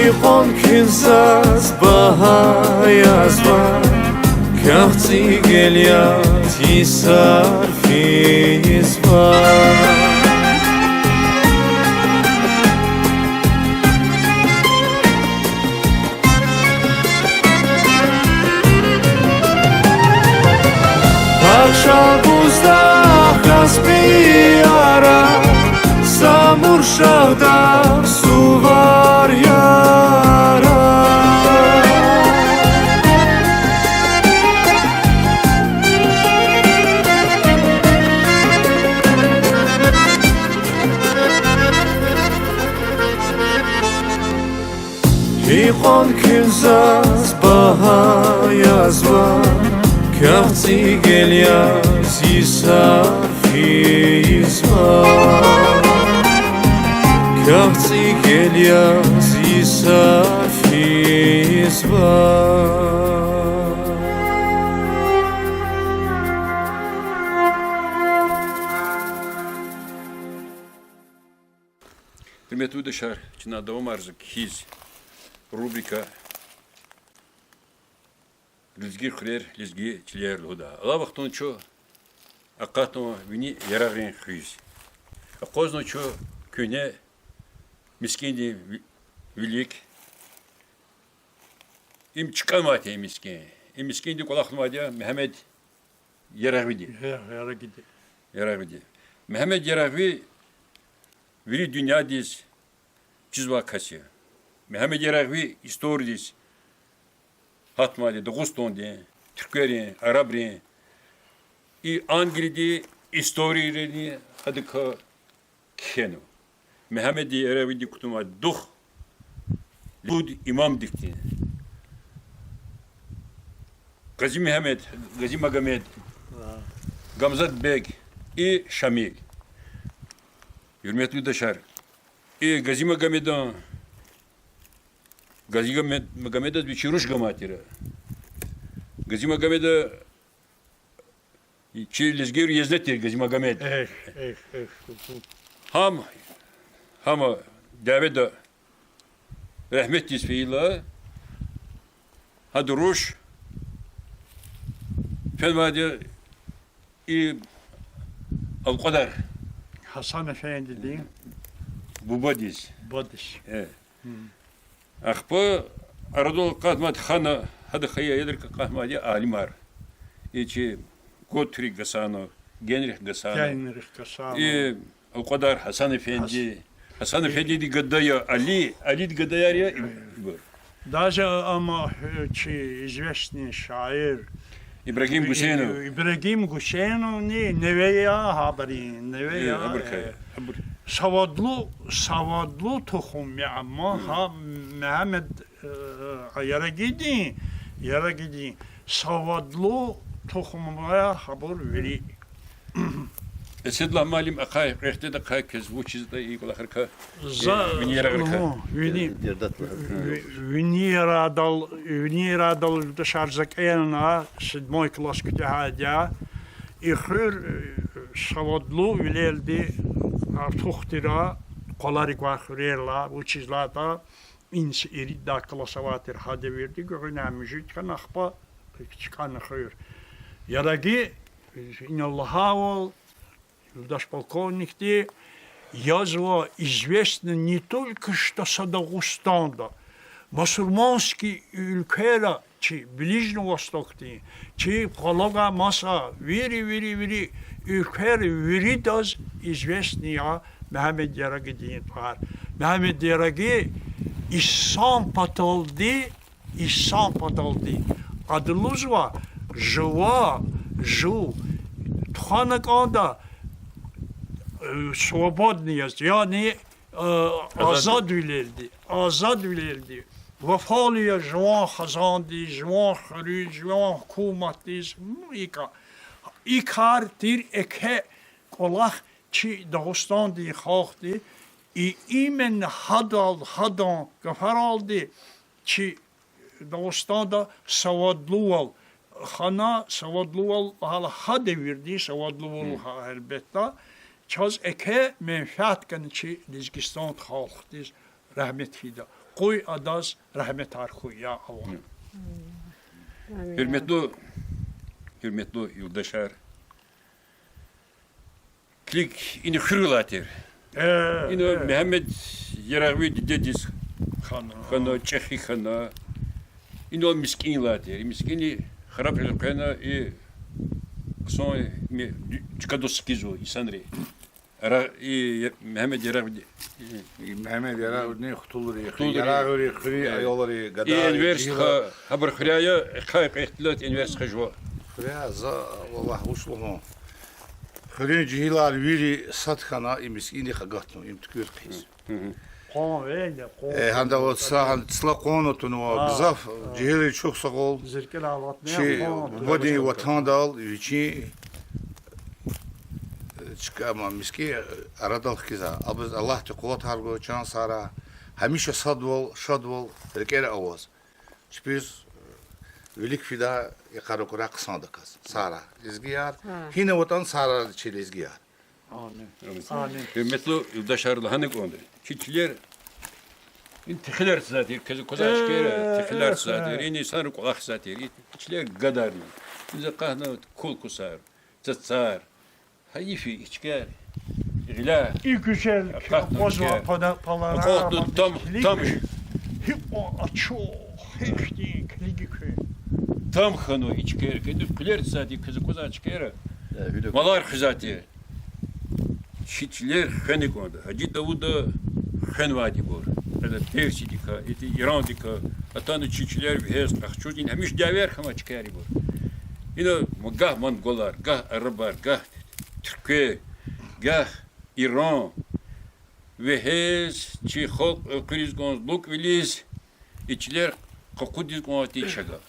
Икьван куьн заз багьа язва, квехъ цӀигел яз йисар физва. Пак Шалбуздагъ, Каспи яра, Самуршагьдагъ, Сувар яра. Икьван куьн заз багьа язва, квехъ цӀигел яз йисар физва. Квехъ цӀигел яз йисар физва. Гьуьрметлу юлдашар, чна давамарзава кхьиз рубрика Лезги хуьрер, лезги чилер лугьудай. Алай вахтунда чун акъатнава вини Ярагърин хуьруьз. Акъвазнава чун куьгьне мискӀиндин ви-, вилик, Им чкӀанвай тир и мискӀин. И мискӀинди кӀвалахнавайди я Мегьамед Ярагъвиди. Ярагъвиди. Ярагъвиди. Мегьамед Ярагъви вири дуьньядиз чизвай кас я. Мегьамед Ярагъви историядиз гьатнавайди Дагъустандин, туьркверин, арабрин, и Англиядин историйрини адакай кхьенва. Мегьамед Ярагъвиди кутунвай дух луд имамдикди. Гъази-Мегьамед, Гъази-Магомед, Гамзат-бег и Шамил. Гьуьрметлу юлдашар, и Гъази-Магомедан, Гъази-Магомед-, Магомедаз вичи руш гамай тир. Гъази-Магомеда чи лезгийрин езнет тир Гъази-Магомед. Гьам, гьама дяведа рагьметдиз фейила, гьада руш фенвайди я и Алкьвадар Гьасан эфендидин бубадиз. Бубадиз. Ахпа арадал акъатнавайди хана, гьада хайи аялрикай акъатнавайди я алимар. И чи Готрик Гьасанов, Генрих Гьасанов, Генрих Гьасанов, и Алкьвадар Гьасан эфенди, Гьасан эфендидин гада я Али, Алидин гадаяр я ибур. Даже ам, э, чи известный шаир Ибрагим Гьусейнов. Ибрагим Гьусейновни неве я гьабурун, неве я, абурукай, э, абур. Савадлу, савадлу тухум я амма, гьа Мегьамед, э, Ярагъидин, Ярагъидин савадлу тухум я гьабур вири. Эседуллагь муаллим, ахъай, къехтеда ахъай квез вучиз ятӀа и кӀвалахрикай, за, вини ярагърикай, вини, ви-, вини ярадал, вини ярадал юлдашар, за кӀелна, седьмой класс куьтягьайди я. И хуьр, э, савадлувилелди артух тир, къваларик квай хуьрерилай, вучиз лагьайтӀа инс ирид класс авай тир гьа девирда, гуьгъуьниз муьжуьд хьана, ахпа чкӀана хуьр. Ярагъи, инал лагьайвал, юлдаш полковникди язва, известно не только что са Дагъустанда, мусульманский уьлквейра, чи Ближний Востокдин, чи къвалав гвай маса вири, вири, вири уьлквейра виридаз известный я Мегьамед Ярагъидин тӀвар. Мегьамед Ярагъи инсан паталди, инсан паталди, ада лугьузва, жува, жув тухвана кӀанда, э, свободный яз, яни, э, азадвилелди, азадвилелди. Вафалу я жуван хизандиз, жуван хуьруьз, жуван гьукуматдиз, ну, икӀа. И кар тир еке кӀвалах чи Дагъустандин халкьди, и именно гьадал, гьадан гафаралди чи Дагъустанда савадлувал хана, савадлувал гьа девирдин савадлувал, гьа, гьелбетда, чаз еке менфят гана чи Лезгистан халкьдиз, рагьмет хьайида. Къуй адаз рагьметар хьуй, я Аллагь. Гьуьрметлу, гьуьрметлу юлдашар, килиг, ина хуьруьлай тир. Ина Мегьамед Ярагъви дидедиз хьана, чӀехи хьана. Инал мискӀинлай тир. И мискӀинни харап элкъвена, и хъсан чкадал сикӀизва инсанри. Мегьамед Ярагъви, Мегьамед Ярагъвидин хтулри, Ярагъвийрин хуьруьн аялри, гада, Энвер стха, гьабур хуьряй я, ахъай кьве ихтилат Энвер стха жува. Хуьряй, за валлагь вуч лугьун. Хуьруьн жегьилар вири сад хьана и мискӀиндихъ агатна, им туькӀуьр хъийиз. Къван, э, къван. Э, гьада вад са гьан цла къван атунва, гзаф жегьилри чухсагъул. Чи бубадин ватандал, вичин чка ма мискӀин арадал хкизва. Абуруз Аллагьди къуватар гуй, чан сагърай. Гьамиша садвал, шадвал рикӀера аваз. Чпиз вилик фида, йикъар акурай хъсандаказ. Сагърай, лезгияр. Гьина аватӀани сагърай чи лезгияр. Гьуьрметлу юлдашар, лагьана кӀанда, чи чилер, ин техилар цзатир, квез аквазвай чкаяр, техилар цзатир, ин инсанрин кӀвалах цзатир, и чилер гадарна. Ин за акъатна кул-кусар, цацар, гьайиф я и чкаяр, гъиляй. И гуьзел акъатна, акъвазвай палара, акъатна, там, там. Гьикьван ачух. Ихьтин килиги куьн. Там хьанва и чкайра, килиг, хъуьлер цади куьз аквазвай чкайра. Малар хуьзвай тир. Чи чилер хвена кӀанда. Гьажи Давуда хвенвайди бур. Ада Персиядикай, ити Ирандикай атана чи чилер вегьез къахчуз, ина гьамиша дявеяр хьанвай чкаяр ибур. Ина гагь монголар, гагь арабар, гагь туьрквер, гагь Иран вегьез чи халкь элкъуьриз кӀанз лукӀвилиз, и чилер къакъудиз кӀанзавайди чаз гаф.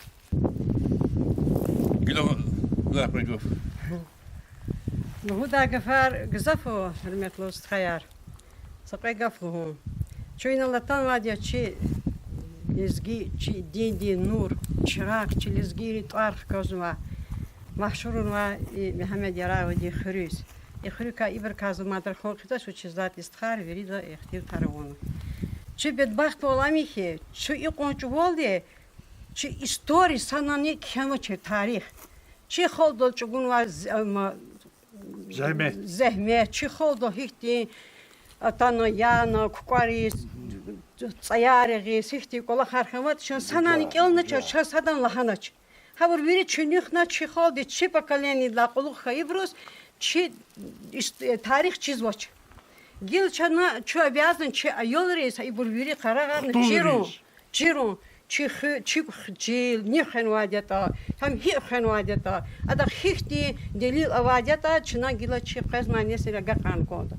Гила лап гаф. Лугьудай гафар гзаф ава, гьуьрметлу стхаяр. Са кьве гаф лугьун. Чун инал атанвайди я чи лезги, чи диндин нур, чирагъ, чи лезгийрин тӀвар хкажнавай, машгьурнавай и Мегьамед Ярагъвидин хуьруьз. И хуьруькай ибурукай за мад рахун хъийидач, вучиз лагьайтӀа и стхаяр вирида ихтилатар авуна. Чи бедбахтвал ам я хьи, чун икьван чӀавалди чи история санани кхьенвачир, тарих. Чи халкьдал чӀугунвай з-, ам, зегьмет, чи халкьдал гьихьтин атана-яна, кукӀвариз, цӀаяр ягъиз, гьихьтин кӀвалахар хьанватӀа, чаз санани кӀелнач, чаз садан лагьанач. Гьабур вири чуьнуьхна чи халкьдиз, чи поколениедилай кьулухъ хьайибуруз чи ис-, тарих чизвач. Гила чна, чун обязан чи аялриз ибур вири къарагъарна чирун, чирун, чи хуьр, чи х-, чил ни хвенвайди ятӀа, гьам гьикӀ хвенвайди ятӀа, адахъ гьихьтин делил авайди ятӀа, чна гила чи къвезмай несилриз агакьарна кӀанда.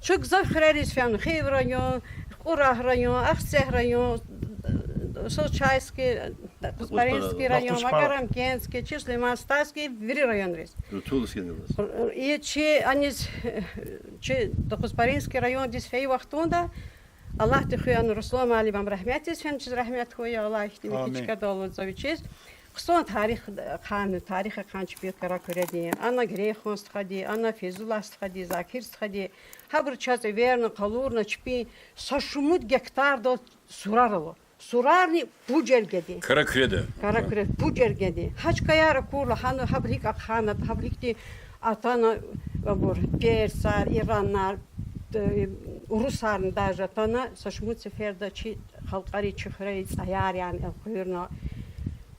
Чун гзаф хуьрериз фена: Хив район, Кьурагь район, Ахцегь район, Солчайский, Кузьпаринский район, Макарамкентский, чи Сулейман-Стальский, вири районриз. И чи аниз, чи Кузьпаринский райондиз фейи вахтунда, Аллагьди хуьй, ана Руслан муаллим рагьметдиз фена, чиз рагьмет хьуй я, Аллагь ихьтин вичин чкадал алудзава вичиз. Хъсан тарих хъана, тарих хъана чпин Кара Куьредин. Ана Грейхан стхади, ана Фейзулла стхади, Закир стхади. Гьабуру чаз эверна, къалурна чпин са шумуд гектардал сурар ала. Сурарни пуд жергеди. Кара Куьреда. Кара Куьреда пуд жергеди. Гьа чкаяр акурла, гьана гьабур гьикӀ ахъайна, гьабур гьихьтин атана, абур персар, иранар, урусарни даже атана, са шумуд сеферда чи халкьари, чи хуьрери цӀаяр яна элкъуьрна.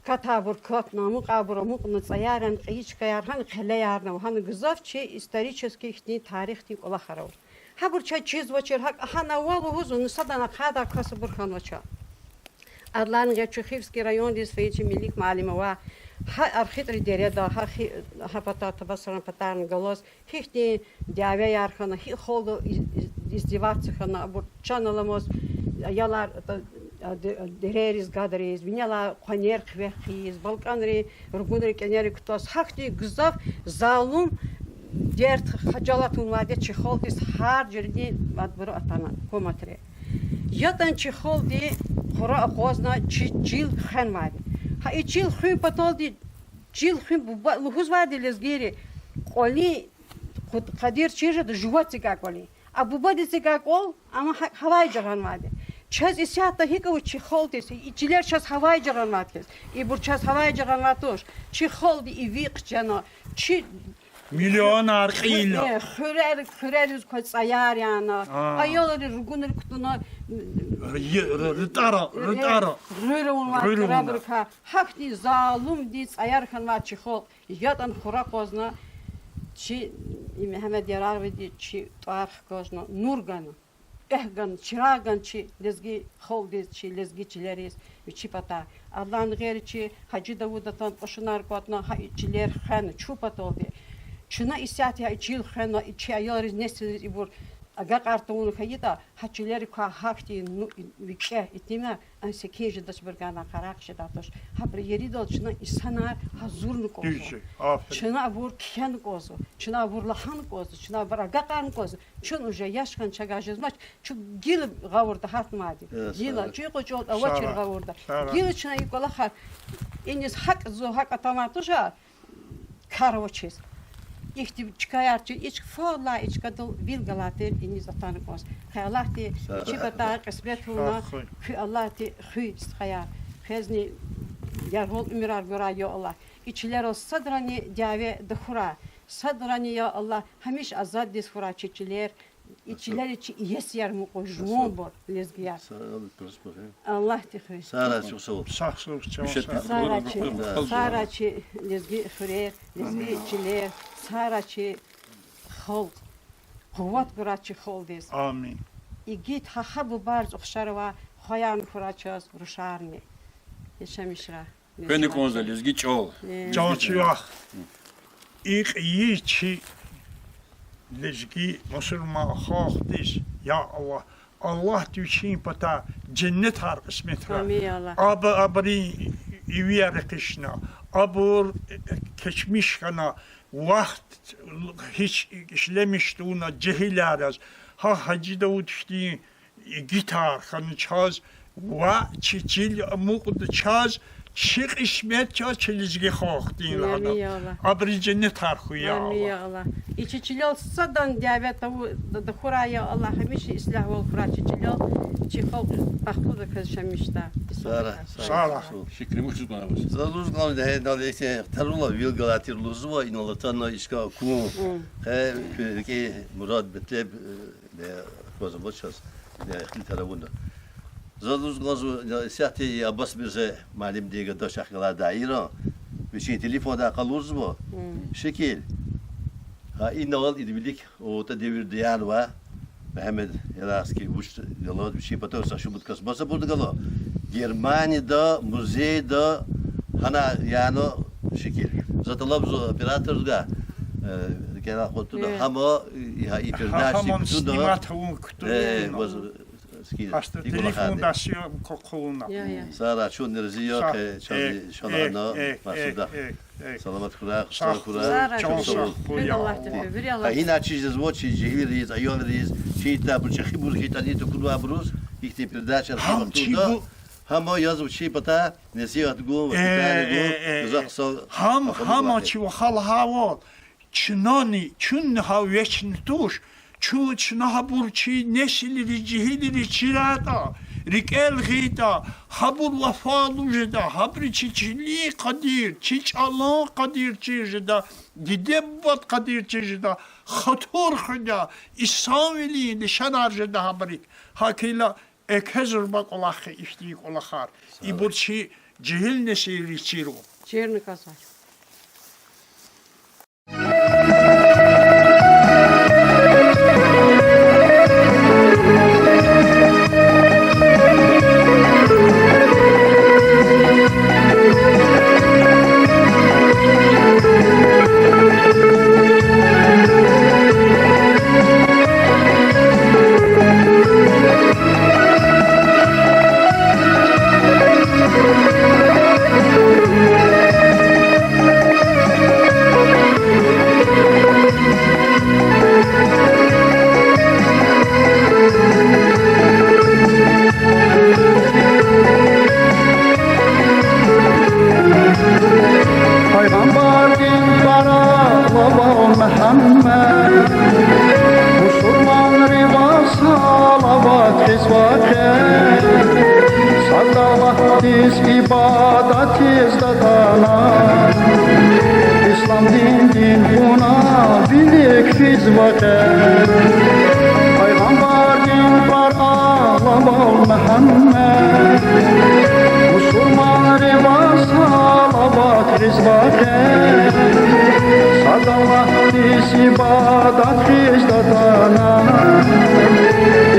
Катайбур катна, амукьайбур амукьна, цӀаяр яна, кьейи чкаяр, гьана къелеярни ава, гьана гзаф чи исторический ихьтин тарихдин кӀвалахар ава. Гьабур чаз чизвачир, гьакӀ гьана ава лугьузва, ну садан ахъайдай касубур хьанвач. Адалайни гъейри чун Хивский райондиз фейи чи Мелик муаллим ава, гьа Архитӏрин дереда, гьа хи-, гьа пата, Табасаран патарни галаз, гьихьтин дявеяр хьана, гьикӀ халкьдал и-, и-, издеваться хьана, абур чан аламаз, аялар, а, де-, дерериз гадариз, винелай къванер хъивегьиз, балкӀанрин ругунрин кӀенери кутаз, гьахьтин гзаф залум дерт, хажалат авунвайди я чи халкьдиз гьар жуьредин, мад абуру атана гьукуматри. ЯтӀани чи халкьди хура акъвазна чи чил хвенвайди. Гьа и чил хуьн паталди, чил хуьн буба лугьузвайди лезгийри, кӀвалин къуд-, къадир чир жеда жува цикӀа кӀвалин. А бубадин цикӀа кӀвал, амма гьа-, гьавайжагъанвайди. Чаз исятда гьикӀ ава чи халкьдиз, и чилер чаз гьавайжагъанвайди хьиз. Ибур чаз гьавайжагъанвайди туш. Чи халкьди иви хъжена, чи миллионар кьийила. Э, хуьрер, хуьрериз квай цӀаяр яна. Аялри ругунрик кутуна, ритӀара, э, ритӀара, гъуьр авунвай, гъуьр авуна, рабрика. Гьахьтин залумдин цӀаяр хьанвай чи халкь. ЯтӀани хура акъвазна, чи и Мегьамед Ярагъвиди чи тӀвар хкажна, нур гана, экв гана, чирагъ гана чи лезги халкьдиз, чи лезги чилериз, вичи патай. Адалайни гъейри чи Гьажи Давуда атана, кьушунар кӀватӀна, гьа и чилер хвена чун паталди. Чна исятда гьа и чил хвена, и чи аялриз, несилриз ибур агакьар тавуна хьайитӀа, гьа чилерик квай гьахьтин, ну, викӀегь итимар, ан секин жедачбур гана къарагъ жедай туш. Гьабурун еридал чна инсанар гьазурна кӀанзава. Чна абур кхьена кӀанзава, чна абур лагьана кӀанзава, чна абур агакьарна кӀанзава. Чун уже яш хьана чагай жезмач, чун гила гъавурда гьатнавайди. Гила, чун кьве чӀал авачир гъавурда. Гила чна и кӀвалахар, иниз гьакӀ зун гьакӀ атанвай туш, кар авачиз. Ихьтин чкаяр чир, и чка фалай, и чкадал вил галай тир иниз атана кӀанз. Къе Аллагьди чи патай кьисмет авуна, куь Аллагьди хуьй, стхаяр. Квезни яргъал уьмуьрар гурай, я Аллагь. И чилерал садрани дяве тахьурай. Садрани, я Аллагь, гьамиша азаддиз хьурай чи чилер. И чилерал чи иесияр мукьув жуванбур, лезгияр. Аллагьди хуьй. Сагърай, чухсагъул. Сагърай чи, сагърай чи лезги хуьрер, лезги чилер, сагърай чи халкь. Къуват гурай чи халкьдиз. Амин. Игит гьа, гьа бубайриз ухшар авай хваярни хьурай чаз, рушарни. Яшамишрай. Фена кӀанзава лезги чӀал. Чан чи вах. И кьейи чи лезги мусурман халкьдиз, я Аллагь, Аллагьди вичин патай женнетар кьисметрай. Амин, я Аллагь. Аб-, абурун ивияр экъична, абур кечмиш хьана, вахт гьич ишлемиш тавуна жегьилар яз, гьа Гьажи Давуд хьтин игитар хьана чаз, ва чи чил амукьда чаз, чи кьисмет чаз, чи лезги халкьдин лагьана. Амин, я Аллагь. Абуруз женнетар хьуй, я Аллагь. Амин, я Аллагь. И чи чилел садан дяве таву-, да-, тахьурай, я Аллагь, гьамиша ислягьвал хьурай чи чилел, чи халкь бахтлудаказ яшамиш жеда. Сагърай, сагърай. Шукур. Заз лугьуз кӀанзава, гье, инал ихьтин тарула вил галай тир лугьузва, инал атана ишкар акун. Гье, куь рикӀин мурад, метлеб, э, аквазвач чаз, ихтилатар авуна. Заз лугьуз кӀанзава, исятда Аббас Мирзе муаллимдин гада чахъ галай даира, вичин телефондай къалурзава. Шикил. Гьа инал идан вилик ОРТ девирда янавай Мегьамед Ярагъский вуч галаз вичин патав са шумуд кас маса бурда гала. Германияда, музейда, гьана яна шикил. За тӀалабзава оператордивай, э, рикӀелай кьатӀуна, гьама, и, гьа и передача кутуна, снимать авун кутуна, э, ваз, ски-, гьасда и телефондай кӀвалахарни. Са кьулна. Я, я. Сагърай, чун рази я, хъе, чаз, э, иншаллагь, э, гьана, э, масуда. Э, э. Саламат хьурай, хъсан хьурай. Сагърай, чан сагърай, я Аллагь. Гьа гьина чиз жезва чи жегьилриз, аялриз, чи итабур чӀехибур хьайитӀани, тукӀунвайбуруз, ихьтин передачаяр гьам чи вахтунда, гьама язва чи патай насигьат гун, воспитание гун, э, э, э, гзаф хъсан. Гьам, гьама чи вахал гьавал, чнани, чунни гьа вечни туш, чун, чна гьабур чи несилриз, жегьилриз чирайтӀа, рикӀел гъайитӀа, гьабур вафалу жеда, гьабуру чи чилин къадир, чи чӀалан къадир чир жеда, диде-бубадин къадир чир жеда, хатур хуьда, инсанвилин лишанар жеда гьабурик. ГьакӀ хьайила, экв зурба кӀвалах я ихьтин кӀвалахар. Ибур чи жегьил несилриз чирун. Чирна кӀанзава. Пайгъамбардин пара лавал Мегьамед, мусурманривай салават гъизва къе, сад Аллагьдиз ибадатиз датӀана, ислам диндин кьуна вилик физва къе. Пайгъамбардин пара лавал Мегьамед, мусурманривай салават гъизва къе, сад Аллагьдиз ибадат гъиз датӀана,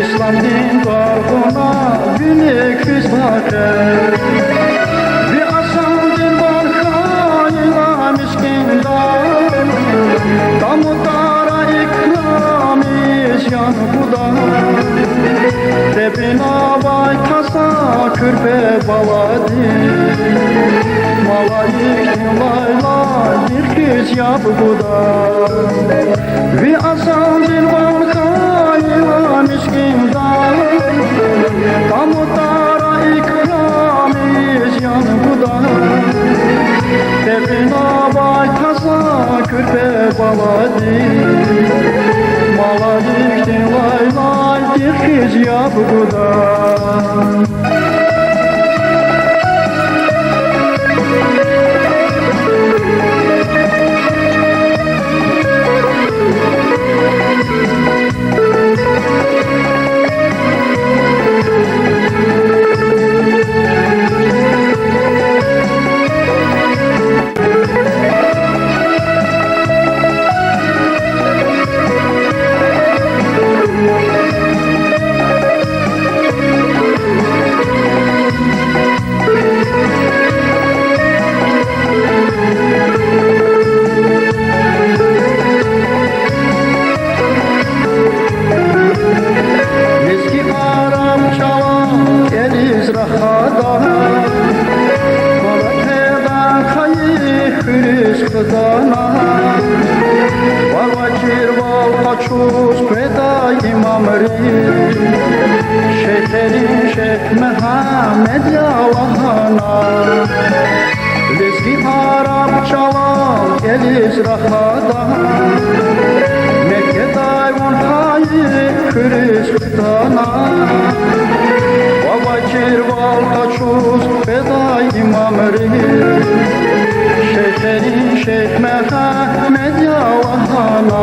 ислам дин тӀвар кьуна вилик физва къе. Ви азандин ван хьайила мискӀинда, тамутара икрамиз ян гуда. Тебинавай таза куьрпе баладиз, малаикдин лайлайдихъ хьиз яб гуда. Ви азандин ван хьайила мискӀинда, тамутара икрамиз ян гуда. Тебинавай таза куьрпе баладиз, малаикдин лайлайдихъ хьиз яб гуда. Чуз къведай имамри, шейхерин шейх Мегьамед я лагьана, лезги араб чӀалал кӀелиз рахада, Меккедай вун хайи хуьруьз хтана. Ва авачирвал къачуз къведай имамри, шейхерин шейх Мегьамед я лагьана.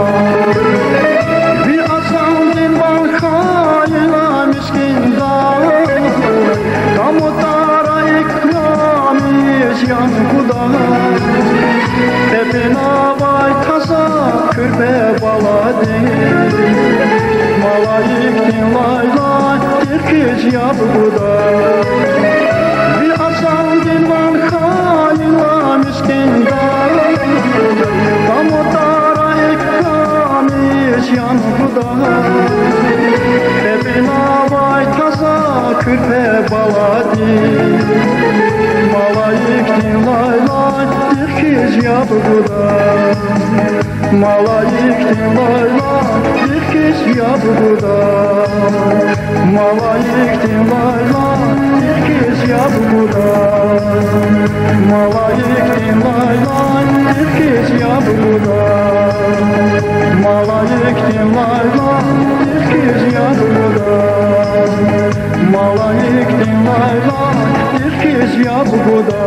Ви азандин ван хьайила мискӀиндай, тамутара икрамиз ян гуда. КьепӀинавай таза куьрпе баладиз, малаикдин лайлайдихъ хьиз яб гуда. Ви азандин ван хьайила мискӀиндай, тамутара икрамиз ян гуда. КьепӀинавай таза куьрпе баладиз, малаикдин лайлайдихъ хьиз яб гуда. Малаикдин лайлайдихъ хьиз яб гуда. Малаикдин лайлайдихъ хьиз яб гуда. Малаикдин лайлайдихъ хьиз яб гуда. Малаикдин лайлайдихъ хьиз яб гуда. Малаикдин лайлайдихъ хьиз яб гуда.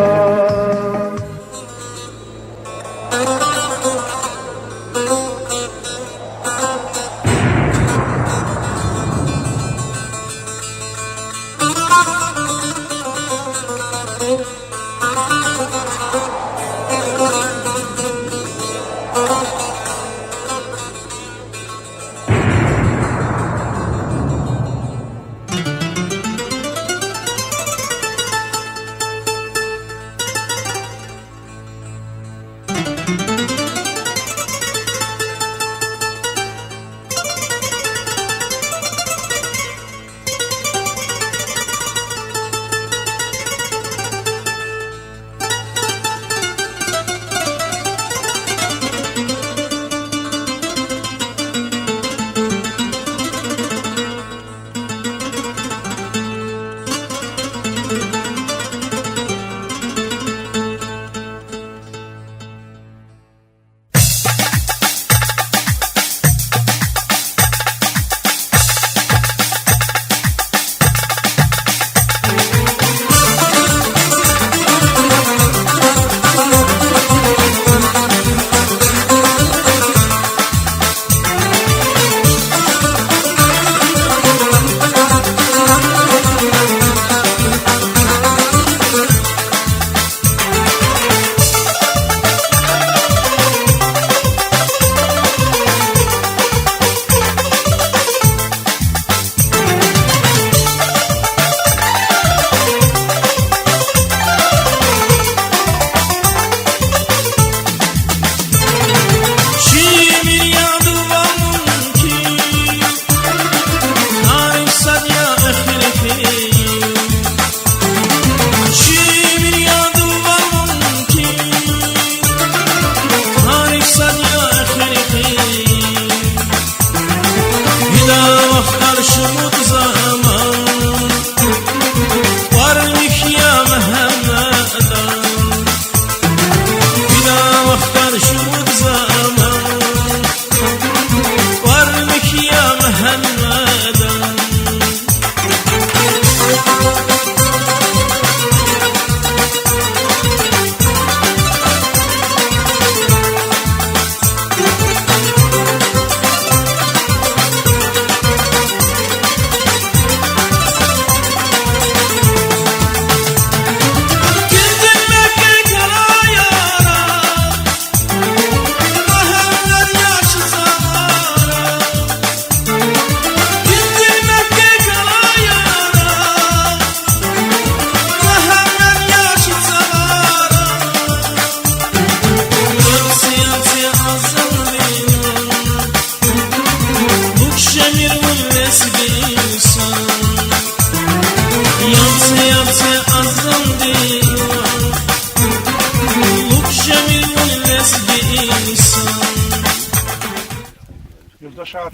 Къардашар,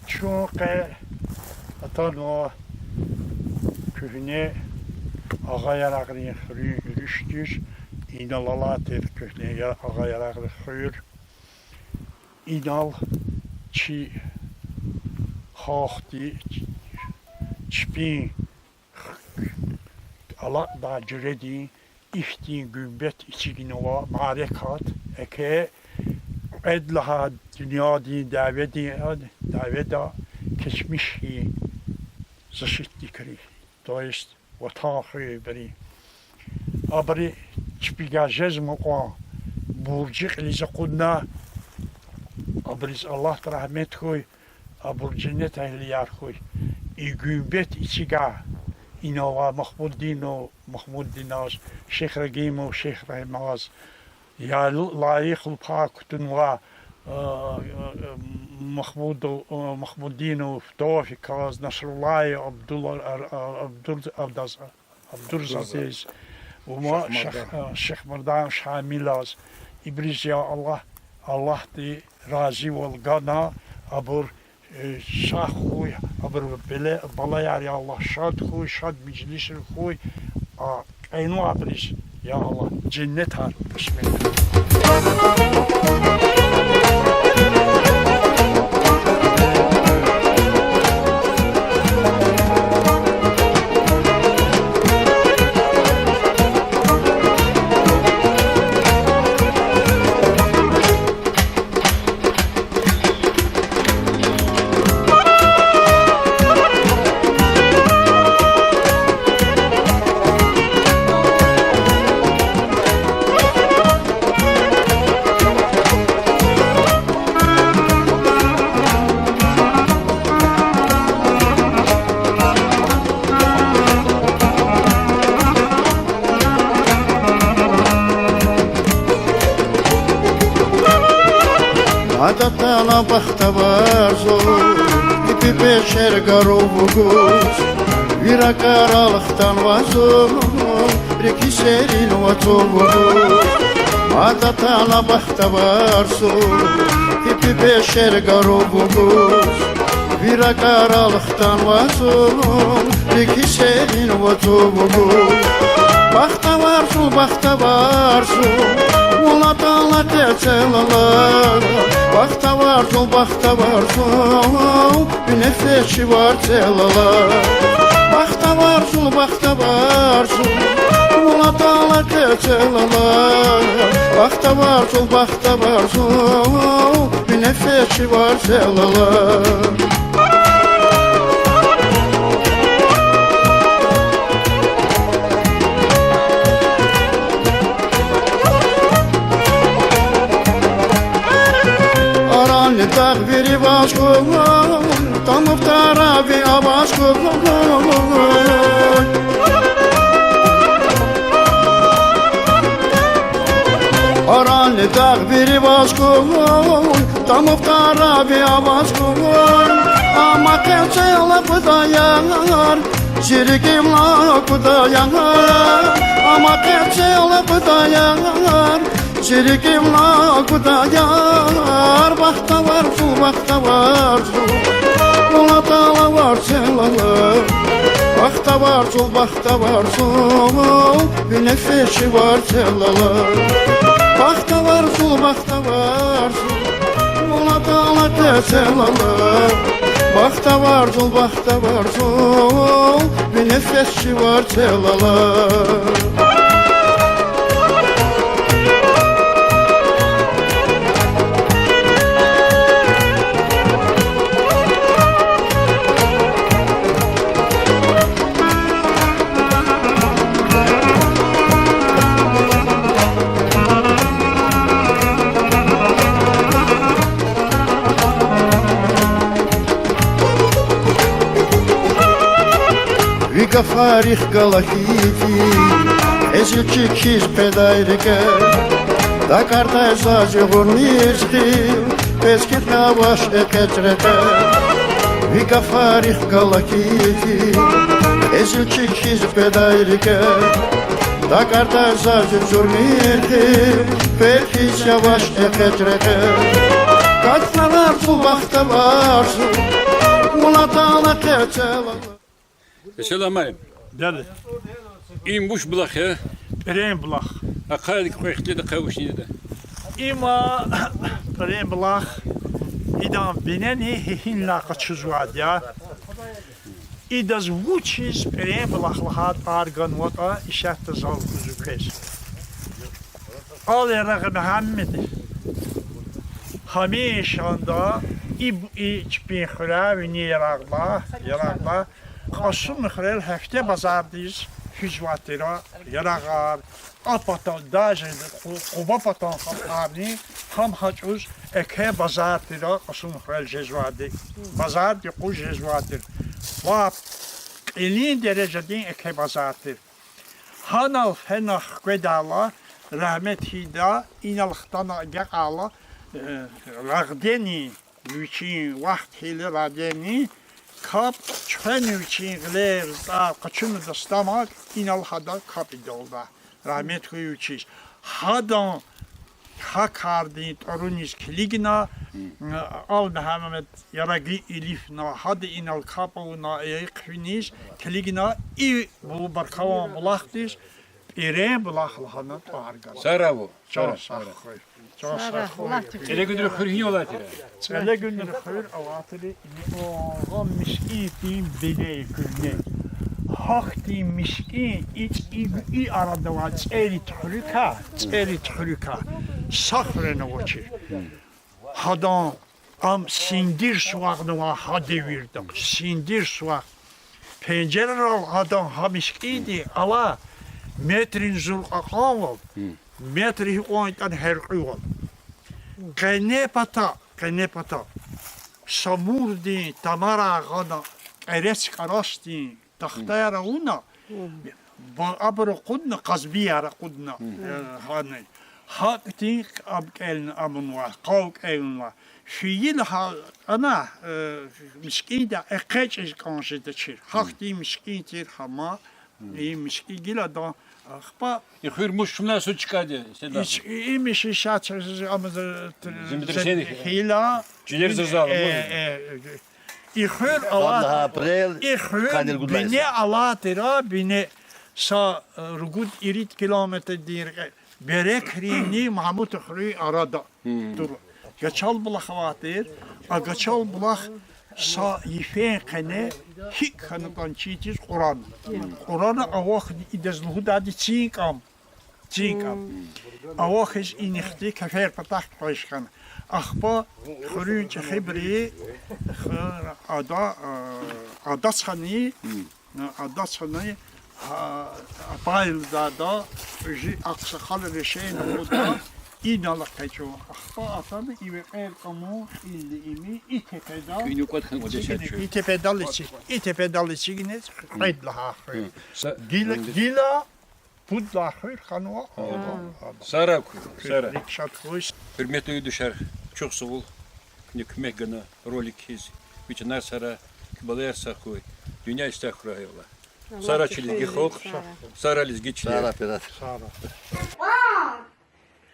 чун къе атанва куьгьне агъаярагърин хуьруьн уьруьш тир, инал алай тир куьгьне я-, агъаярагърин хуьр. Инал чи халкьди чпин алакьдай жуьредин ихьтин гуьмбет эцигнава мярекат, еке кьвед лагьай дуьньядин дяведин, дяведа кечмишдин защитникри, то есть ватан хуьнбуру. Абуру чпивай жезмай кьван буржи кьилиз акъудна, абуруз Аллагьди рагьмет хьуй, абур женнет эгьлияр хьуй. И гуьмбет эцигай инал алай Махмуддинов Махмуддиназ, Шихрагьимов Шихрагьимаз, я лайихлу пай кутунвай, э, э, Махмудов, э, Махмуддинов Товфиказ, Насруллаев Абдул-, Ар-, Ар-, Абдур-, Абдаз-, Абдурзадаз, ва Шихмардан. Ших-, э, Шихмардан Шамилаз. Ибуруз, я Аллагь, Аллагьди разивал гана, абур, э, сагъ хьуй, абурун беле-, балаяр, я Аллагь, шад хьуй, шад межлисар хьуй, а кьенвайбуруз, я Аллагь, женнетар кьисмет хьуй. Мад атана бахтавар зун, пипи пешер гару вугуз, ви ракӀарал хтанва зун, рикӀи серин вацӀу вугуз. Мад атана бахтавар зун, пипи пешер гару вугуз, ви ракӀарал хтанва зун, рикӀи серин вацӀу вугуз. Бахтавар зун, бахтавар зун, вун атана къецел алай. Бахтавар зун, бахтавар зун, ви нефес чи варцел алай. Бахтавар зун, бахтавар зун, вун атана къецел алай. Бахтавар зун, бахтавар зун, ви нефес чи варцел алай. Аранни дагъ вири ваз хьуй, тамуфтара ви аваз хьуй. Аранни дагъ вири ваз хьуй, тамуфтара ви аваз хьуй. Амма къецел акъудаяр, зи рикӀивай акъудаяр. Амма къецел акъудаяр, зи рикӀивай акъудаяр. Бахтавар зун, бахтавар зун, вун атана варцел алай. Бахтавар зун, бахтавар зун, ви нефес чи варцел алай. Бахтавар зун, бахтавар зун, вун атана къецел алай. Бахтавар зун, бахтавар зун, ви нефес чи варцел алай. Ви гафарихъ галатайди, кьезилчик хьиз къведай рикӀе, дакӀардай заз югъурни гъил, пецкихъ авач экъечӀ рекье. Ви гафарихъ галатайди, кьезилчик хьиз къведай рикӀе, дакӀардай заз югъурни гъил, пецкихъ авач экъечӀ рекье. Катнавар Бахтавар жув, вун атана къецел. Селам алейкум. Бязи. Им вуч булах я? Пирен булах. Ахъайди кьве ихтилат, ахъа вуч я ида? Има Пирен булах, идан бинени гьи-, гьинлай къачузвайди я. Идаз вучиз Пирен булах лагьана тӀвар ганватӀа, исятда зал куз квез. Ал Ярагъ Мегьамед гьамишанда и, и чпин хуьряй, вини Ярагъда, Ярагъда, Кьасумхуьрел гьефте базардиз физвай тир а ярагъар, а патал, даже Къу-, Къуба патан халкьарни гьам гьа чӀавуз еке базар тир а Кьасумхуьрел жезвайди. Базардин юкъуз жезвай тир. Ва кьилин дережадин еке базар тир. Гьанал фена хкведайла, рагьмет хьайида, инал хтана агакьайла, э, Рагъдени, вичин вахт хьайила Рагъдени, капӀ чуьхвена вичин гъилер, рзатӀар къачуна дастамаз, инал гьада капӀ ийидалда. Рагьмет хьуй вичиз. Гьадан гьа кардин тӀваруниз килигна, Ал-Мегьамед Ярагъи илифна, гьада инал капӀ авуна, э, хъфиниз килигна, ибур баркаван булахдиз Пирен булах лагьана тӀвар гана. Сагърай вун. Чан сагъ хьуй. Чан сагъ хьуй. ЦӀелегуьнрин хуьр гьинал алай тир? ЦӀелегуьнрин хуьр алай тир, о, гьа мискӀиндин бине я куьгьне. Гьахьтин мискӀин и, и, и арада авай цӀерид хуьруькай, цӀерид хуьруькай са хуьрени авачир. Гьадан ам синдир сувагънавай гьа девирда, синдир сувагъ. Пенжеррал гьадан гьа мискӀинди алай метрин зур кьакьанвал, метр гьикьван ятӀани гьяркьуьвал. Къене пата, къене пата Самурдин тамарай гъана, кьерец кӀарасдин тахтаяр авуна, ба-, абур акъудна, къазбияр акъудна, э, гьана. ГьакӀ тир, ам кӀелна, амунва, къав кӀелна. Фейила гьа, ана, э, мискӀинда экъечӀиз кӀан жедачир. Гьахьтин мискӀин тир гьама, и мискӀин гила адан, ахпа. И хуьр мус, чумна суз чкӀади, седа? Ич-, и, и миши шача, ам, э, землетрясение хьайила, чилер зурзала, э, э, и хуьр ала-, и хуьр бине алай тир а, бине са, э, ругуд-ирид километрдин рекье, Берекринни Магьмутхуьруьн арада тур. Гачалбулах авай тир, а Гачалбулах са йифен къене гьикӀ хьанатӀани чин тийиз кьурана. Кьурана, авахьни идаз лугьудайди Цин кӀам. Цин кӀам. Авахьиз инихъди кефер патахъ къвеш хьана. Ахпа хуьруьн чӀехибуру х-, ада, а, адаз хьана, адаз хьана, а, апай лугьудайда, кьуьзуь агъсакъалри решение гъуда, инал экъечӀун. Ахпа атана и векьер кӀамун, кьилди ими, и тепедал, и тепедал эциг-, и тепедал эцигиз кьвед лагьай хуьр. Гила, гила пуд лагьай хуьр хьанва. Сагърай куьн, сагърай. РикӀ шад хьуй. Гьуьрметлу юлдашар, чухсагъул, куьне куьмек гана ролик хьиз. Ви чанар сагърай, куь балаяр сагъ хьуй, дуьнья истягь хьурай, я Аллагь. Сагърай чи лезги халкь, сагърай лезги чилер. Кьван,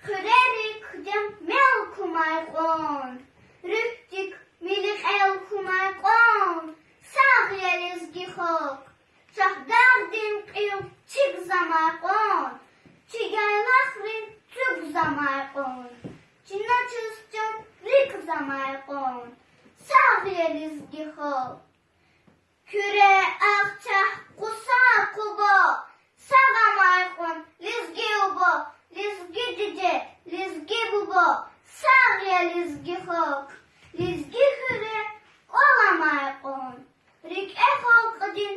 хуьрерик дем мел кумай кьван, руьгьдик миликьел кумай кьван, сагъ я лезги халкь. Шагьдагъдин кьил чигзамай кьван, чи яйлахрин цуькзамай кьван, чна чаз чан рикӀзамай кьван, сагъ я лезги халкь. Куьре, Ахцегь, Къуса, Къуба, сагъ амай кьван лезги уба, лезги диде, лезги буба, сагъ я лезги халкь. Лезги хуьре кӀвал амай кьван, рикӀе халкьдин